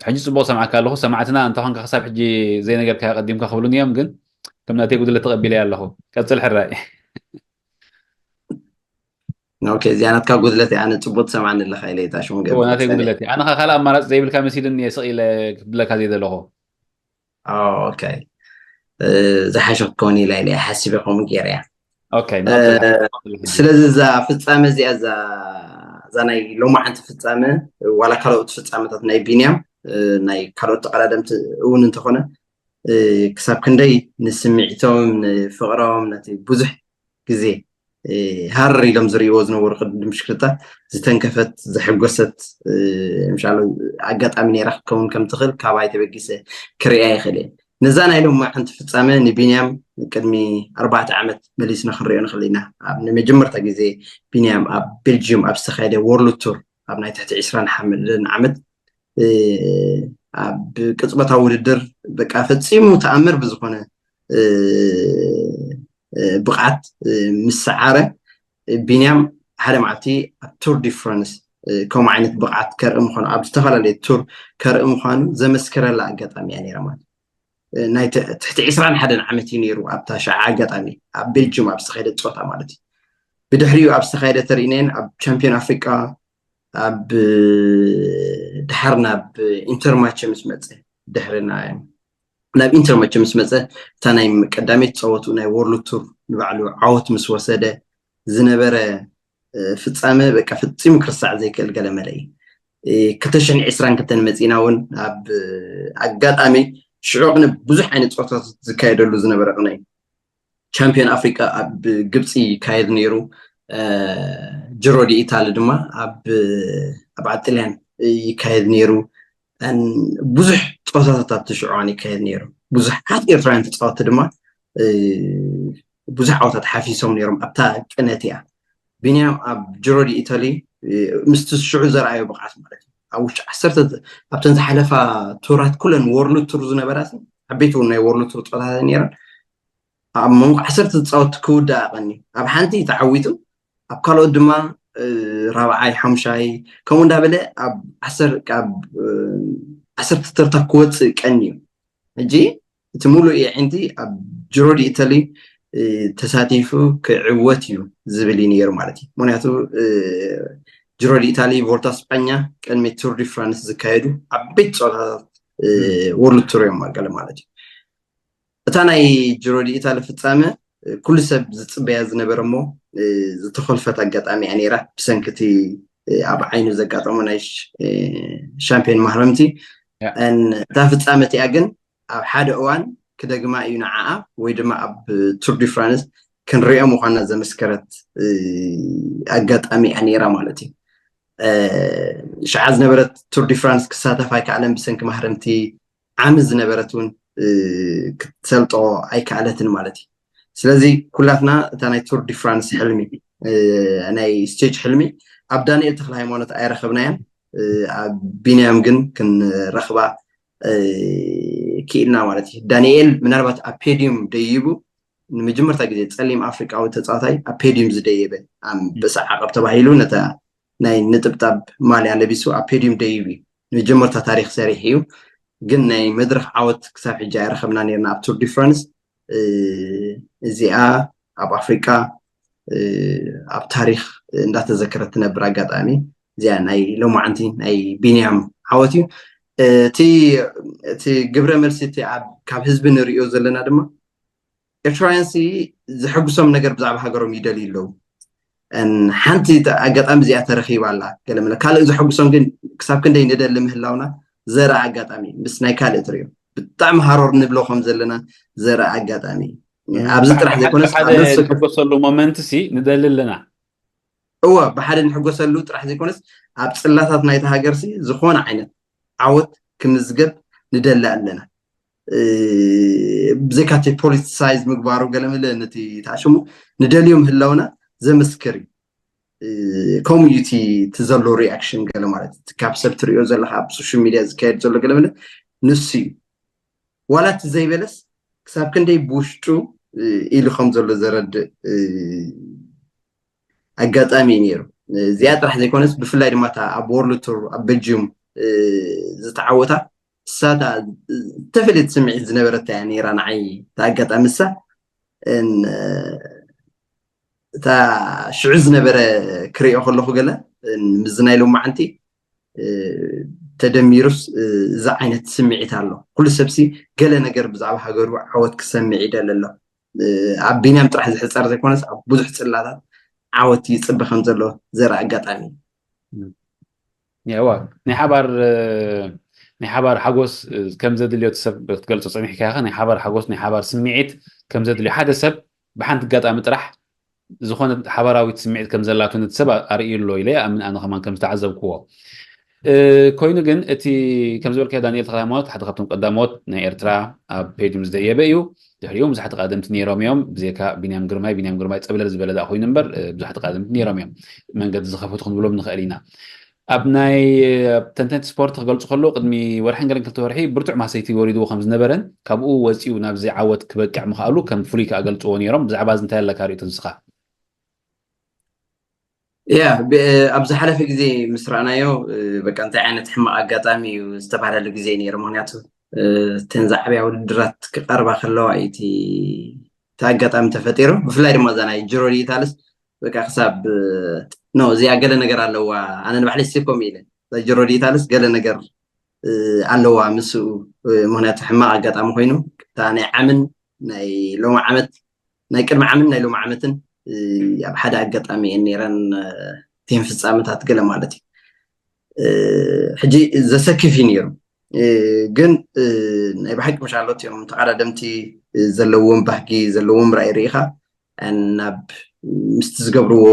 ከ ሕጂ ፅቡቕ ሰምዓካ ኣለኹ ሰማዕትና እንተኾንካ ክሳብ ሕጂ ዘይነገርካ ቀዲምካ ክብሉኒ እዮም ግን ከም ናተይ ጉድለት ተቐቢለ ኣለኹ ቀፅል ሕራይ ኦኬ እዚኣ ናትካ ጉድለት እያ ኣነ ፅቡቅ ትሰምዓኒ ኣለካ ኢለ እታ ሽሙ ገ ናተይ ጉድለት እያ ኣነ ካልእ ኣማራፂ ዘይብልካ መሲሉኒ እየ ስቕ ኢለ ክብለካ ዘይደለኹ ኦኬ ዝሓሸ ክትከውን ኢላ ኢለ ሓሲበ ከምኡ ገይረ እያ ኦኬ ስለዚ እዛ ፍፃመ እዚኣ እዛ ናይ ሎማዓንቲ ፍፃመ ዋላ ካልኦት ፍፃመታት ናይ ቢንያም ናይ ካልኦት ተቐዳደምቲ እውን እንተኾነ ክሳብ ክንደይ ንስምዒቶም ንፍቕሮም ነቲ ብዙሕ ግዜ ሃር ኢሎም ዝርእይዎ ዝነበሩ ቅድድም ሽክርታ ዝተንከፈት ዘሐጎሰት ምሻሎ ኣጋጣሚ ነይራ ክትከውን ከም ትኽእል ካባይ ተበጊሰ ክርእያ ይኽእል እየ ነዛ ናይ ሎም ሓንቲ ፍፃመ ንቢንያም ቅድሚ ኣርባዕተ ዓመት መሊስና ክንሪኦ ንኽእል ኢና ኣብ ንመጀመርታ ግዜ ቢንያም ኣብ ቤልጅዩም ኣብ ዝተኻየደ ወርልድ ቱር ኣብ ናይ ትሕቲ ዕስራን ሓመደን ዓመት ኣብ ቅፅበታዊ ውድድር በቃ ፈፂሙ ተኣምር ብዝኾነ ብቕዓት ምስ ሰዓረ ቢንያም ሓደ መዓልቲ ኣብ ቱር ዲ ፍራንስ ከምኡ ዓይነት ብቕዓት ከርኢ ምዃኑ ኣብ ዝተፈላለየ ቱር ከርኢ ምዃኑ ዘመስከረላ ኣጋጣሚ እያ ነይራ ማለት ናይ ትሕቲ ዕስራን ሓደን ዓመት እዩ ነይሩ ኣብታ ሸዓ ኣጋጣሚ ኣብ ቤልጅም ኣብ ዝተኻየደ ፀወታ ማለት እዩ ብድሕሪኡ ኣብ ዝተኻየደ ተርእናየን ኣብ ቻምፒዮን ኣፍሪቃ ኣብ ድሓር ናብ ኢንተርማቸ ምስ መፀ ድሕሪ ናብ ኢንተር መቸ ምስ መፀ፣ እታ ናይ ቀዳመይቲ ፀወቱ ናይ ወርልድ ቱር ንባዕሉ ዓወት ምስ ወሰደ ዝነበረ ፍፃመ በቃ ፈፂሙ ክርሳዕ ዘይክእል ገለ መለ እዩ። ክልተ ሽሕን ዕስራን ክልተን መፂና እውን ኣብ ኣጋጣሚ ሽዑ ቅነ ብዙሕ ዓይነት ፀወታታት ዝካየደሉ ዝነበረ ቅነ እዩ። ቻምፒዮን ኣፍሪቃ ኣብ ግብፂ ይካየድ ነይሩ። ጅሮ ዲ ኢታሊ ድማ ኣብ ኣብ ዓጥልያን ይካየድ ነይሩ። ብዙሕ ፀወታታት ኣብቲ ሽዑ ይካየድ ነይሩ። ብዙሓት ኤርትራውያን ተፃወቲ ድማ ብዙሕ ዓወታት ሓፊሶም ነይሮም ኣብታ ቅነት እያ። ቢንያም ኣብ ጅሮ ዲ ኢታሊ ምስቲ ሽዑ ዘርኣዮ ብቕዓት ማለት እዩ። ኣብ ውሽጢ ዓሰርተ ኣብተን ዝሓለፋ ቱራት ኩለን ወርልድ ቱር ዝነበራ ዓበይቲ እውን ናይ ወርልድ ቱር ፀወታታት ነይረን። ኣብ መንጎ ዓሰርተ ተፃወትቲ ክውዳእ ቀኒ ኣብ ሓንቲ ተዓዊቱ፣ ኣብ ካልኦት ድማ ራብዓይ ሓሙሻይ ከምኡ እንዳበለ ኣብ ዓሰርተ ተርታ ክወፅእ ቀኒ እዩ። ሕጂ እቲ ሙሉእ የዒንቲ ኣብ ጅሮ ዲ ኢታሊ ተሳቲፉ ክዕወት እዩ ዝብል እዩ ነይሩ ማለት እዩ። ምክንያቱ ጅሮ ዲ ኢታሊ፣ ቮልታ ስጳኛ ቅድሚ ቱር ዲ ፍራንስ ዝካየዱ ዓበይቲ ፀወታታት ወርልድ ቱር እዮም ገለ ማለት እዩ። እታ ናይ ጅሮ ዲ ኢታሊ ፍፃመ ኩሉ ሰብ ዝፅበያ ዝነበረ እሞ ዝተኾልፈት ኣጋጣሚ እያ ነይራ ብሰንኪ እቲ ኣብ ዓይኑ ዘጋጠሞ ናይ ሻምፒዮን ማህረምቲ። እታ ፍፃመ እቲኣ ግን ኣብ ሓደ እዋን ክደግማ እዩ ንዓኣ ወይ ድማ ኣብ ቱር ዲ ፍራንስ ክንሪኦ ምዃንና ዘመስከረት ኣጋጣሚ እያ ነይራ ማለት እዩ። ሽዓ ዝነበረት ቱር ዲ ፍራንስ ክሳተፍ ኣይከኣለን ብሰንኪ ማህረምቲ ዓሚ ዝነበረት እውን ክትሰልጦ ኣይከኣለትን ማለት እዩ። ስለዚ ኩላትና እታ ናይ ቱር ዲ ፍራንስ ሕልሚ ናይ ስቴጅ ሕልሚ ኣብ ዳንኤል ተክለ ሃይማኖት ኣይረኸብናያን። ኣብ ቢንያም ግን ክንረኽባ ክኢልና ማለት እዩ። ዳንኤል ምናልባት ኣብ ፔዲዩም ደይቡ ንመጀመርታ ግዜ ጸሊም ኣፍሪቃዊ ተጻዋታይ ኣብ ፔዲዩም ዝደየበ ኣንበሳ ዓቐብ ተባሂሉ ነታ ናይ ንጥብጣብ ማልያ ለቢሱ ኣብ ፔዲዩም ደይቡ እዩ። ንመጀመርታ ታሪክ ሰሪሕ እዩ። ግን ናይ መድረክ ዓወት ክሳብ ሕጂ ኣይረኸብና ነርና ኣብ ቱር ዲ ፍራንስ። እዚኣ ኣብ ኣፍሪቃ ኣብ ታሪክ እንዳተዘከረት ትነብር ኣጋጣሚ እዚኣ ናይ ሎማዓንቲ ናይ ቢንያም ዓወት እዩ። እቲ ግብረ መልሲ እቲ ካብ ህዝቢ ንሪኦ ዘለና ድማ ኤርትራውያን ሲ ዘሐጉሶም ነገር ብዛዕባ ሃገሮም ይደልዩ ኣለዉ። ሓንቲ ኣጋጣሚ እዚኣ ተረኺባ ኣላ። ገለ መለ ካልእ ዘሐጉሶም ግን ክሳብ ክንደይ ንደሊ ምህላውና ዘርኢ ኣጋጣሚ ምስ ናይ ካልእ ትሪኦ ብጣዕሚ ሃሮር ንብሎ ከም ዘለና ዘርኢ ኣጋጣሚ ኣብዚ ጥራሕ ዘይኮነስ ሓደ ንሕጎሰሉ ሞመንት ሲ ንደሊ ኣለና። እወ ብሓደ ንሕጎሰሉ ጥራሕ ዘይኮነስ ኣብ ፅላታት ናይቲ ሃገር ሲ ዝኾነ ዓይነት ዓወት ክምዝገብ ንደሊ ኣለና። ብዘይካ እቲ ፖለቲሳይዝ ምግባሩ ገለ መለ ነቲ ተኣሽሙ ንደልዮም ህላውና ዘመስክር እዩ። ከምኡ እዩ እቲ ዘሎ ሪኣክሽን ገለ ማለት እቲ ካብ ሰብ ትሪኦ ዘለካ ኣብ ሶሻል ሚድያ ዝካየድ ዘሎ ገለ መለ ንሱ እዩ። ዋላ እቲ ዘይበለስ ክሳብ ክንደይ ብውሽጡ ኢሉ ከም ዘሎ ዘረድእ ኣጋጣሚ እዩ ነይሩ። እዚኣ ጥራሕ ዘይኮነስ ብፍላይ ድማ እታ ኣብ ወርልድ ቱር ኣብ ቤልጅዩም ዝተዓወታ እሳታ ዝተፈለየት ስምዒት ዝነበረታ እያ ነይራ ንዓይ እታ ኣጋጣሚ እሳ እታ ሽዑ ዝነበረ ክሪኦ ከለኹ ገለ ምዚ ናይ ሎማዓንቲ ተደሚሩስ እዚ ዓይነት ስምዒት ኣሎ። ኩሉ ሰብሲ ገለ ነገር ብዛዕባ ሃገሩ ዓወት ክሰምዕ ይደሊ ኣሎ። ኣብ ቢንያም ጥራሕ ዝሕፀር ዘይኮነስ ኣብ ብዙሕ ፅላታት ዓወት ይፅበ ከም ዘሎ ዘርኢ ኣጋጣሚ እዩ። ያዋ ናይ ሓባር ናይ ሓባር ሓጎስ ከም ዘድልዮ ሰብ ክትገልጾ ጸኒሕካ ኢኻ። ናይ ሓባር ሓጎስ ናይ ሓባር ስምዒት ከም ዘድልዮ ሓደ ሰብ ብሓንቲ ኣጋጣሚ ጥራሕ ዝኾነ ሓባራዊት ስምዒት ከም ዘላቶ ነቲ ሰብ ኣርእዩ ኣሎ ኢለ ኣምን ኣነ ከማን ከም ዝተዓዘብክዎ ኮይኑ ግን እቲ ከም ዝበልካዮ ዳንኤል ተክለ ሃይማኖት ሓደ ካብቶም ቀዳሞት ናይ ኤርትራ ኣብ ፔጅም ዝደየበ እዩ። ድሕሪኡ ብዙሓት ተቃደምቲ ነይሮም እዮም። ብዘይካ ቢንያም ግርማይ፣ ቢንያም ግርማይ ጸብለል ዝበለ ደኣ ኮይኑ እምበር ብዙሓት ተቃደምቲ ነይሮም እዮም። መንገዲ ዝኸፈቱ ክንብሎም ንኽእል ኢና። ኣብ ናይ ተንተንቲ ስፖርት ክገልጹ ከለዉ ቅድሚ ወርሕን ገለን ክልተ ወርሒ ብርቱዕ ማሰይቲ ወሪድዎ ከም ዝነበረን ካብኡ ወጺኡ ናብዚ ዓወት ክበቅዕ ምኽኣሉ ከም ፍሉይ ከኣ ገልጽዎ ነይሮም። ብዛዕባ እዚ እንታይ ኣለካ ርእይቶ ንስኻ? ያ ኣብ ዝሓለፈ ግዜ ምስ ረኣናዮ በቃ እንታይ ዓይነት ሕማቕ ኣጋጣሚ እዩ ዝተባህለሉ ግዜ ነይሩ። ምክንያቱ እተን ዝዓብያ ውድድራት ክቐርባ ከለዋ እዩ እቲ ኣጋጣሚ ተፈጢሩ። ብፍላይ ድማ እዛ ናይ ጅሮ ዲጂታልስ በቃ ክሳብ ኖ እዚኣ ገለ ነገር ኣለዋ። ኣነ ንባዕለይ ሲ ከምኡ ኢለ እዛ ጅሮ ዲጂታልስ ገለ ነገር ኣለዋ ምስኡ። ምክንያቱ ሕማቕ ኣጋጣሚ ኮይኑ፣ እታ ናይ ዓምን ናይ ሎሚ ዓመት፣ ናይ ቅድሚ ዓምን ናይ ሎሚ ዓመትን ኣብ ሓደ ኣጋጣሚ እየን ነይረን፣ እተን ፍጻመታት ገለ ማለት እዩ። ሕጂ ዘሰክፍ እዩ ነይሩ። ግን ናይ ብሓቂ ምሻሎት እዮም ተቐዳደምቲ፣ ዘለዎም ባህጊ ዘለዎም ራእይ ርኢኻ ናብ ምስቲ ዝገብርዎ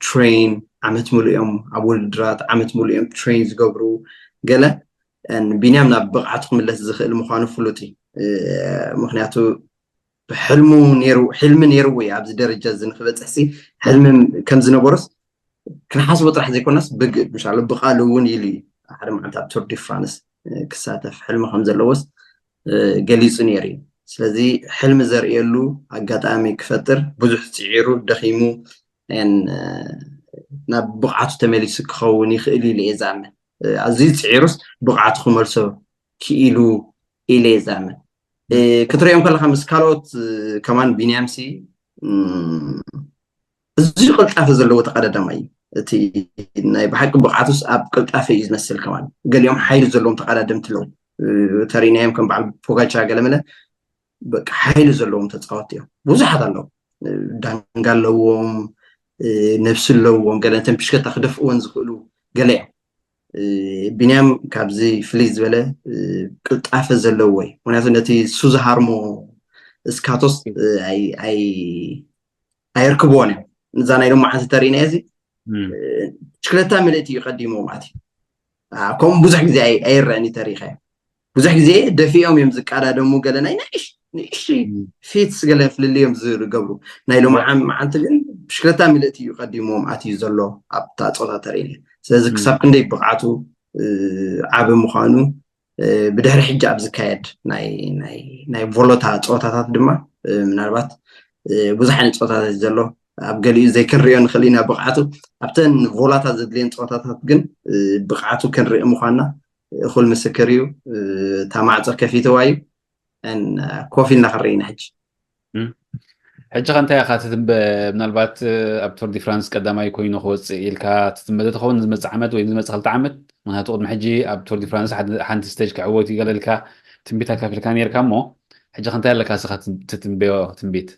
ትሬን ዓመት ሙሉእ እዮም ኣብ ውድድራት ዓመት ሙሉእ እዮም ትሬን ዝገብሩ። ገለ ቢንያም ናብ ብቕዓቱ ክምለስ ዝኽእል ምዃኑ ፍሉጥ እዩ። ምክንያቱ ሕልሙ ነይሩ ሕልሚ ነይርዎ እዩ ኣብዚ ደረጃ እዚ ንክበፅሕ ሲ ሕልሚ ከም ዝነበሮስ ክንሓስቦ ጥራሕ ዘይኮነስ ብግ ምሻሉ ብቃሉ እውን ኢሉ እዩ ሓደ መዓልቲ ኣብ ቱር ዲ ፍራንስ ክሳተፍ ሕልሚ ከም ዘለዎስ ገሊፁ ነይሩ እዩ። ስለዚ ሕልሚ ዘርእየሉ ኣጋጣሚ ክፈጥር ብዙሕ ፅዒሩ ደኺሙ ናብ ብቕዓቱ ተመሊሱ ክኸውን ይኽእል ኢሉ እየ ዝኣምን። ኣዝዩ ፅዒሩስ ብቕዓቱ ክመልሶ ክኢሉ ኢለ እየ ዝኣምን። ክትሪኦም ከለካ ምስ ካልኦት ከማን ቢንያምሲ እዝዩ ቅልጣፈ ዘለዎ ተቀዳዳማይ እዩ። እቲ ናይ ብሓቂ ብቕዓቱስ ኣብ ቅልጣፈ እዩ ዝመስል። ከማን ገሊኦም ሓይሊ ዘለዎም ተቀዳደምቲ ኣለዉ። ተሪናዮም ከም በዓል ፖጋቻ ገለመለ በቃ ሓይሊ ዘለዎም ተፃወትቲ እዮም። ብዙሓት ኣለዉ። ዳንጋ ኣለዎም፣ ነብሲ ኣለዎም። ገለ እንተን ብሽከታ ክደፍእወን ዝኽእሉ ገለ እዮም። ቢንያም ካብዚ ፍልይ ዝበለ ቅልጣፈ ዘለዎ እዩ። ምክንያቱ ነቲ ሱዝሃርሞ እስካቶስ ኣየርክብዎን እዮም። እዛ ናይ ሎማዓንቲ ተሪእናዮ እዚ ብሽክለታ ምልእቲ እዩ ቀዲሞ ማለት እዩ። ከምኡ ብዙሕ ግዜ ኣይረአን እዩ ተሪኸ። ብዙሕ ግዜ ደፊኦም እዮም ዝቀዳደሙ። ገለ ናይ ንእሽ ንእሽ ፊትስ ገለ ፍልልዮም ዝገብሩ። ናይ ሎማዓን መዓንቲ ግን ብሽክለታ ምልእቲ እዩ ቀዲሞም ኣትዩ ዘሎ ኣብታ ፆታ ተሪእኒ። ስለዚ ክሳብ ክንደይ ብቕዓቱ ዓቢ ምዃኑ ብድሕሪ ሕጂ ኣብ ዝካየድ ናይ ቮሎታ ፀወታታት ድማ ምናልባት ብዙሕ ዓይነት ፀወታታት ዘሎ ኣብ ገሊኡ ዘይክንሪኦ ንኽእል ኢና ብቕዓቱ። ኣብተን ቮላታ ዘድልየን ፀወታታት ግን ብቕዓቱ ክንርኢ ምዃንና እኹል ምስክር እዩ። እታ ማዕፆ ከፊትዋ እዩ። ኮፍ ኢልና ክንርኢ ኢና ሕጂ። ሕጂ ከ እንታይ ኢኻ ትትንበ? ምናልባት ኣብ ቶር ዲ ፍራንስ ቀዳማይ ኮይኑ ክወፅእ ኢልካ ትትንበ ተትኸውን ንዝመፅእ ዓመት ወይ ንዝመፅእ ክልተ ዓመት? ምክንያቱ ቅድሚ ሕጂ ኣብ ቶር ዲ ፍራንስ ሓንቲ ስቴጅ ክዕወት ይገለልካ ትንቢት ኣካፊልካ ነርካ እሞ ሕጂ ከ እንታይ ኣለካ ስኻ ትትንበዮ ትንቢት?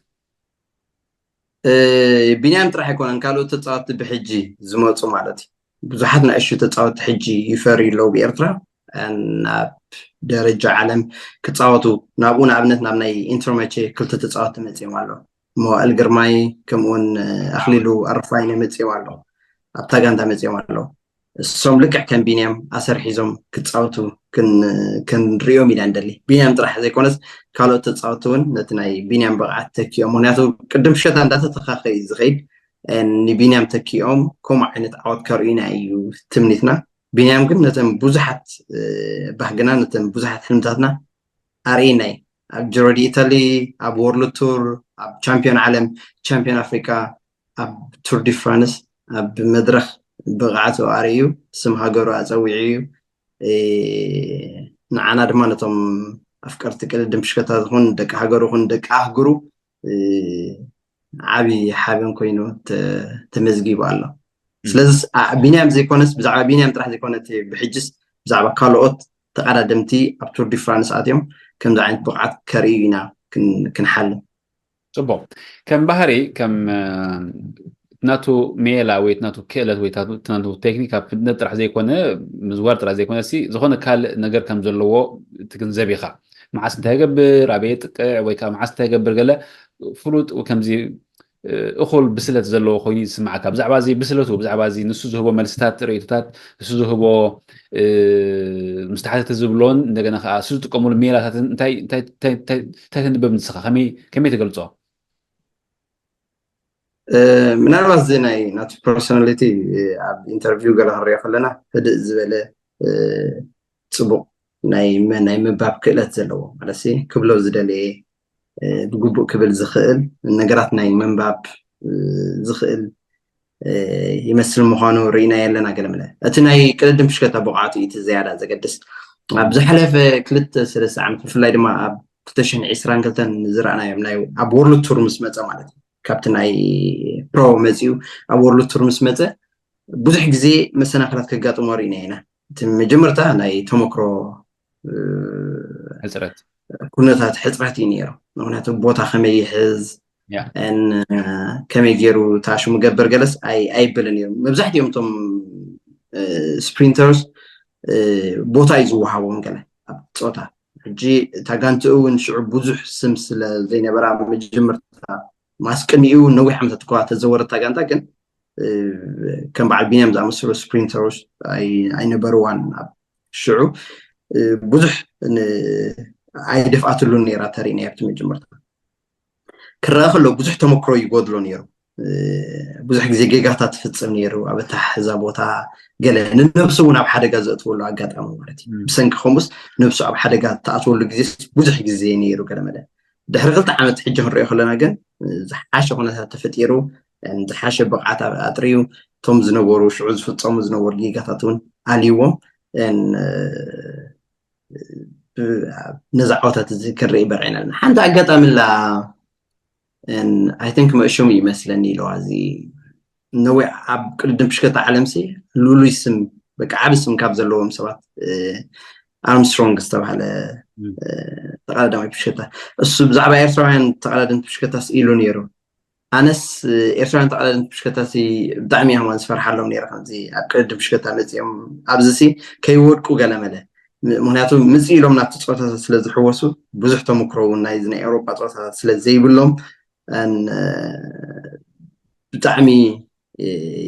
ቢንያም ጥራሕ ኣይኮነን ካልኦት ተፃወቲ ብሕጂ ዝመፁ ማለት እዩ። ብዙሓት ንኣሽቱ ተፃወቲ ሕጂ ይፈርዩ ኣለዉ ብኤርትራ ናብ ደረጃ ዓለም ክፃወቱ ናብኡ ንኣብነት ናብ ናይ ኢንተርመቼ ክልተ ተፃወቲ መፅዮም ኣለዉ። መዋእል ግርማይ ከምኡውን ኣኽሊሉ ኣረፋይነ መፅዮም ኣለዉ። ኣብታ ጋንታ መፅዮም ኣለዉ። እሶም ልክዕ ከም ቢንያም ኣሰር ሒዞም ክፃወቱ ክንሪኦም ኢና ንደሊ። ቢንያም ጥራሕ ዘይኮነስ ካልኦት ተፃወቲ እውን ነቲ ናይ ቢንያም ብቕዓት ተኪኦም። ምክንያቱ ቅድም ሸታ እንዳተተኻኸ እዩ ዝኸይድ። ንቢንያም ተኪኦም ከምኡ ዓይነት ዓወት ከርእዩና እዩ ትምኒትና። ቢንያም ግን ነተን ብዙሓት ባህግና ነተን ብዙሓት ሕልምታትና ኣርእይና እዩ። ኣብ ጅሮ ዲ ኢታሊ፣ ኣብ ወርልድ ቱር፣ ኣብ ቻምፒዮን ዓለም፣ ቻምፒዮን ኣፍሪቃ፣ ኣብ ቱር ዲ ፍራንስ ኣብ መድረኽ ብቕዓቱ ኣርእዩ ስም ሃገሩ ኣፀዊዑ እዩ። ንዓና ድማ ነቶም ኣፍቀርቲ ቅድድም ብሽከታ ዝኹን ደቂ ሃገሩ ይኹን ደቂ ኣህጉሩ ዓብዪ ሓበን ኮይኑ ተመዝጊቡ ኣሎ። ስለዚ ቢንያም ዘይኮነስ ብዛዕባ ቢንያም ጥራሕ ዘይኮነ ብሕጅስ ብዛዕባ ካልኦት ተቐዳደምቲ ኣብ ቱር ዲ ፍራንስ ኣትዮም ከምዚ ዓይነት ብቕዓት ከርእዩ ኢና ክንሓልም። ፅቡቅ ከም ባህሪ ከም ናቱ ሜላ ወይ ናቱ ክእለት ወይ ናቱ ቴክኒክ ኣብ ፍጥነት ጥራሕ ዘይኮነ ምዝዋር ጥራሕ ዘይኮነ ሲ ዝኾነ ካልእ ነገር ከም ዘለዎ ትግንዘብ ኢኻ። መዓስ እንታይ ይገብር ኣበየ ጥቅዕ ወይ ከዓ መዓስ እንታይ ይገብር ገለ ፍሉጥ ከምዚ እኹል ብስለት ዘለዎ ኮይኑ ዝስማዓካ ብዛዕባ እዚ ብስለቱ ብዛዕባ እዚ ንሱ ዝህቦ መልስታት ርእይቶታት ንሱ ዝህቦ ምስ ተሓተተ ዝብሎን እንደገና ከዓ እሱ ዝጥቀመሉ ሜላታትን እንታይ እንታይ እንታይ እንታይ እንታይ ተንብብ ንስኻ ከመይ ከመይ ትገልጾ? ምናልባት እዚ ናይ ናቱ ፐርሶናሊቲ ኣብ ኢንተርቪው ገለ ክንሪኦ ከለና ህድእ ዝበለ ፅቡቅ ናይ ናይ ምንባብ ክእለት ዘለዎ ማለት ክብሎ ዝደለየ ብግቡእ ክብል ዝኽእል ነገራት ናይ ምንባብ ዝኽእል ይመስል ምዃኑ ርኢና የለና ገለመለ እቲ ናይ ቅድድም ብሽከታ ብቕዓቱ እዩ እቲ ዝያዳ ዘገድስ ኣብ ዝሓለፈ ክልተ ሰለስተ ዓመት ብፍላይ ድማ ኣብ ክልተ ሽሕን ዕስራን ክልተን ዝረኣናዮም ናይ ኣብ ወርልድ ቱር ምስ መፀ ማለት እዩ ካብቲ ናይ ፕሮ መፂኡ ኣብ ወርልድ ቱር ምስ መፀ ብዙሕ ግዜ መሰናክላት ከጋጥሞ ርኢና ኢና እቲ መጀመርታ ናይ ተመክሮ ሕፅረት ኩነታት ሕፅረት እዩ ነይሩ። ምክንያቱ ቦታ ከመይ ይሕዝ ያ ን ከመይ ገይሩ ታሽሙ ገበር ገለስ ኣይ- ኣይበልን እዮም። መብዛሕትኦም እቶም ስፕሪንተርስ ቦታ እዩ ዝወሃቦም ገለ ኣብ ፆታ። ሕጂ እታ ጋንትኡ እውን ሽዑ ብዙሕ ስም ስለ ዘይነበራ መጀመርታ ማስ ቅድሚኡ ነዊሕ ዓመታት እኳ ተዘወረታ ጋንታ ግን ከም በዓል ቢንያም ዝኣመሰሉ ስፕሪንተሮች ኣይነበርዋን ኣብ ሽዑ ብዙሕ ኣይደፍኣትሉን ነይራ ተሪእና ኣብቲ መጀመርታ ክረአ ከሎ ብዙሕ ተመክሮ ይጎድሎ ነይሩ። ብዙሕ ግዜ ጌጋታት ትፍፅም ነይሩ ኣብ እታ ሕዛ ቦታ ገለ ንነብሱ እውን ኣብ ሓደጋ ዘእትወሉ ኣጋጣሚ ማለት እዩ። ብሰንኪ ከምኡስ ነብሱ ኣብ ሓደጋ ተኣትወሉ ግዜ ብዙሕ ግዜ ነይሩ ገለመለ። ድሕሪ ክልተ ዓመት ሕጂ ክንሪኦ ከለና ግን ዝሓሸ ኩነታት ተፈጢሩ ዝሓሸ ብቕዓት ኣጥርዩ እቶም ዝነበሩ ሽዑ ዝፍፀሙ ዝነበሩ ጌጋታት እውን ኣልይዎም ነዚ ዓወታት እዚ ክንርኢ በቂዕና ኣለና። ሓንቲ ኣጋጣሚ ላ I think መእሸሙ ይመስለኒ ኢለዋ እዚ ነዊሕ ኣብ ቅድድም ብሽክለታ ዓለም ሲ ልሉይ ስም በቃ ዓቢ ስም ካብ ዘለዎም ሰባት ኣርምስትሮንግ ዝተባሃለ ተቐዳዳማይ ብሽክለታ እሱ ብዛዕባ ኤርትራውያን ተቐዳደምቲ ብሽክለታ ስኢሉ ነይሩ። ኣነስ ኤርትራውያን ተቐዳደምቲ ብሽክለታ ሲ ብጣዕሚ እዮም ዝፈርሓሎም ነይረ ከምዚ ኣብ ቅድድም ብሽክለታ መፂኦም ኣብዚ ሲ ከይወድቁ ገለመለ ምክንያቱ ምፅ ኢሎም ናብቲ ፀወታታት ስለ ዝሕወሱ ብዙሕ ተመክሮ እውን ናይዚ ናይ ኤውሮጳ ፀወታታት ስለ ዘይብሎም ብጣዕሚ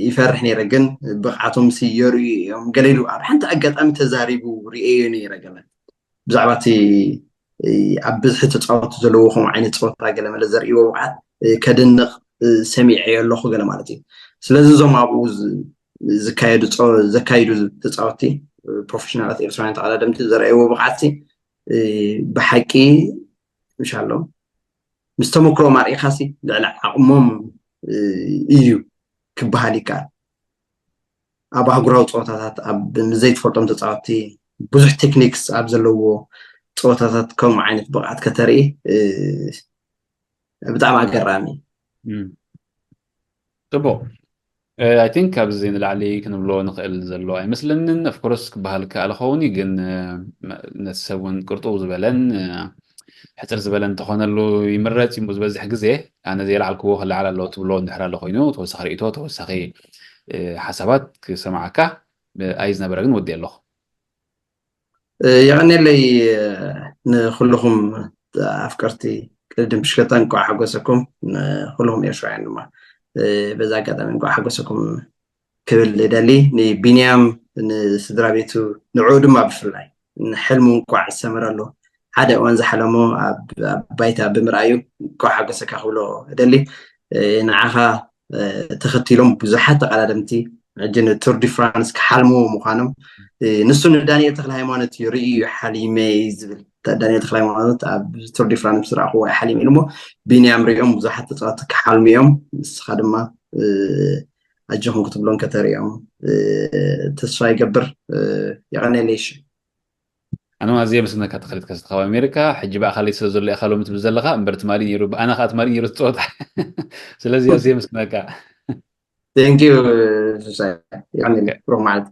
ይፈርሕ ነይረ ግን ብቕዓቶም ሲ የርእዩ እዮም ገለ ኢሉ ኣብ ሓንቲ ኣጋጣሚ ተዛሪቡ ርእየዮ ነይረ ገለ ብዛዕባ እቲ ኣብ ብዝሒ ተፃወቱ ዘለዎ ከምኡ ዓይነት ፀወታ ገለ መለ ዘርእይዎ ብቕዓት ከድንቕ ሰሚዐዮ ኣለኹ ገለ ማለት እዩ ስለዚ እዞም ኣብኡ ዝካየዱ ዘካይዱ ተፃወቲ ፕሮፌሽናላት ኤርትራውያን ተቐዳደምቲ ዘርእይዎ ብቕዓት ብሓቂ ምሻሎም ምስ ተመክሮኦም ኣርኢኻሲ ልዕሊ ዓቕሞም እዩ ክበሃል ይከኣል ኣብ ኣህጉራዊ ፀወታታት ኣብ ዘይትፈልጦም ተፃወቲ ብዙሕ ቴክኒክስ ኣብ ዘለዎ ፀወታታት ከምኡ ዓይነት ብቕዓት ከተርኢ ብጣዕሚ ኣገራሚ ፅቡቅ I think ካብዚ ንላዕሊ ክንብሎ ንኽእል ዘሎ ኣይመስለንን of course ክበሃል ከኣለ ኸውን እዩ ግን ነቲ ሰብ እውን ቅርጡው ዝበለን ሕፅር ዝበለን እንተኾነሉ ይምረፅ እዩ ዝበዝሕ ግዜ ኣነ ዘየልዓልክዎ ክለዓል ኣለዎ ትብሎ እንድሕር ኣሎ ኮይኑ ተወሳኺ ርእቶ ተወሳኺ ሓሳባት ክሰማዓካ ኣይዝነበረ ግን ወዲ ኣለኹ የቐኔለይ ንኩልኹም ኣፍቀርቲ ቅድድም ብሽክለታ እንኳዕ ሓጎሰኩም ንኩልኹም ኤርትራውያን ድማ በዛ ኣጋጣሚ እንኳዕ ሓጎሰኩም ክብል እደሊ ንቢንያም ንስድራ ቤቱ ንዕኡ ድማ ብፍላይ ንሕልሙ እንኳዕ ዝሰመረሉ ሓደ እዋን ዝሓለሞ ኣብ ባይታ ብምርኣዩ እንኳዕ ሓጎሰካ ክብሎ እደሊ ንዓኻ ተኸቲሎም ብዙሓት ተቐዳደምቲ ሕጂ ንቱር ዲ ፍራንስ ክሓልምዎ ምዃኖም ንሱ ንዳንኤል ተክለ ሃይማኖት እዩ ርእዩ ሓሊመ ዝብል ዳንኤል ተክለ ሃይማኖት ኣብ ቱር ዲ ፍራንስ ዝረኣኽዎ ሓሊመ ኢሉ ሞ ቢንያም ሪኦም ብዙሓት ተፃወቲ ክሓልሙ እዮም ንስኻ ድማ ኣጆኹም ክትብሎም ከተርእዮም ተስፋ ይገብር የቐነለይሽ ኣነ ኣዝየ ምስግነካ ተኸሊት ከስተ ካብ ኣሜሪካ ሕጂ ብኣኻለይ ስለ ዘሎ ኢኻ ሎሚ ትብል ዘለኻ እምበር ትማሊ ነይሩ ብኣና ከዓ ትማሊ ነይሩ ትፀወታ ስለዚ ኣዝየ ምስግነካ thank you ሱሳይ ብሩክ መዓልቲ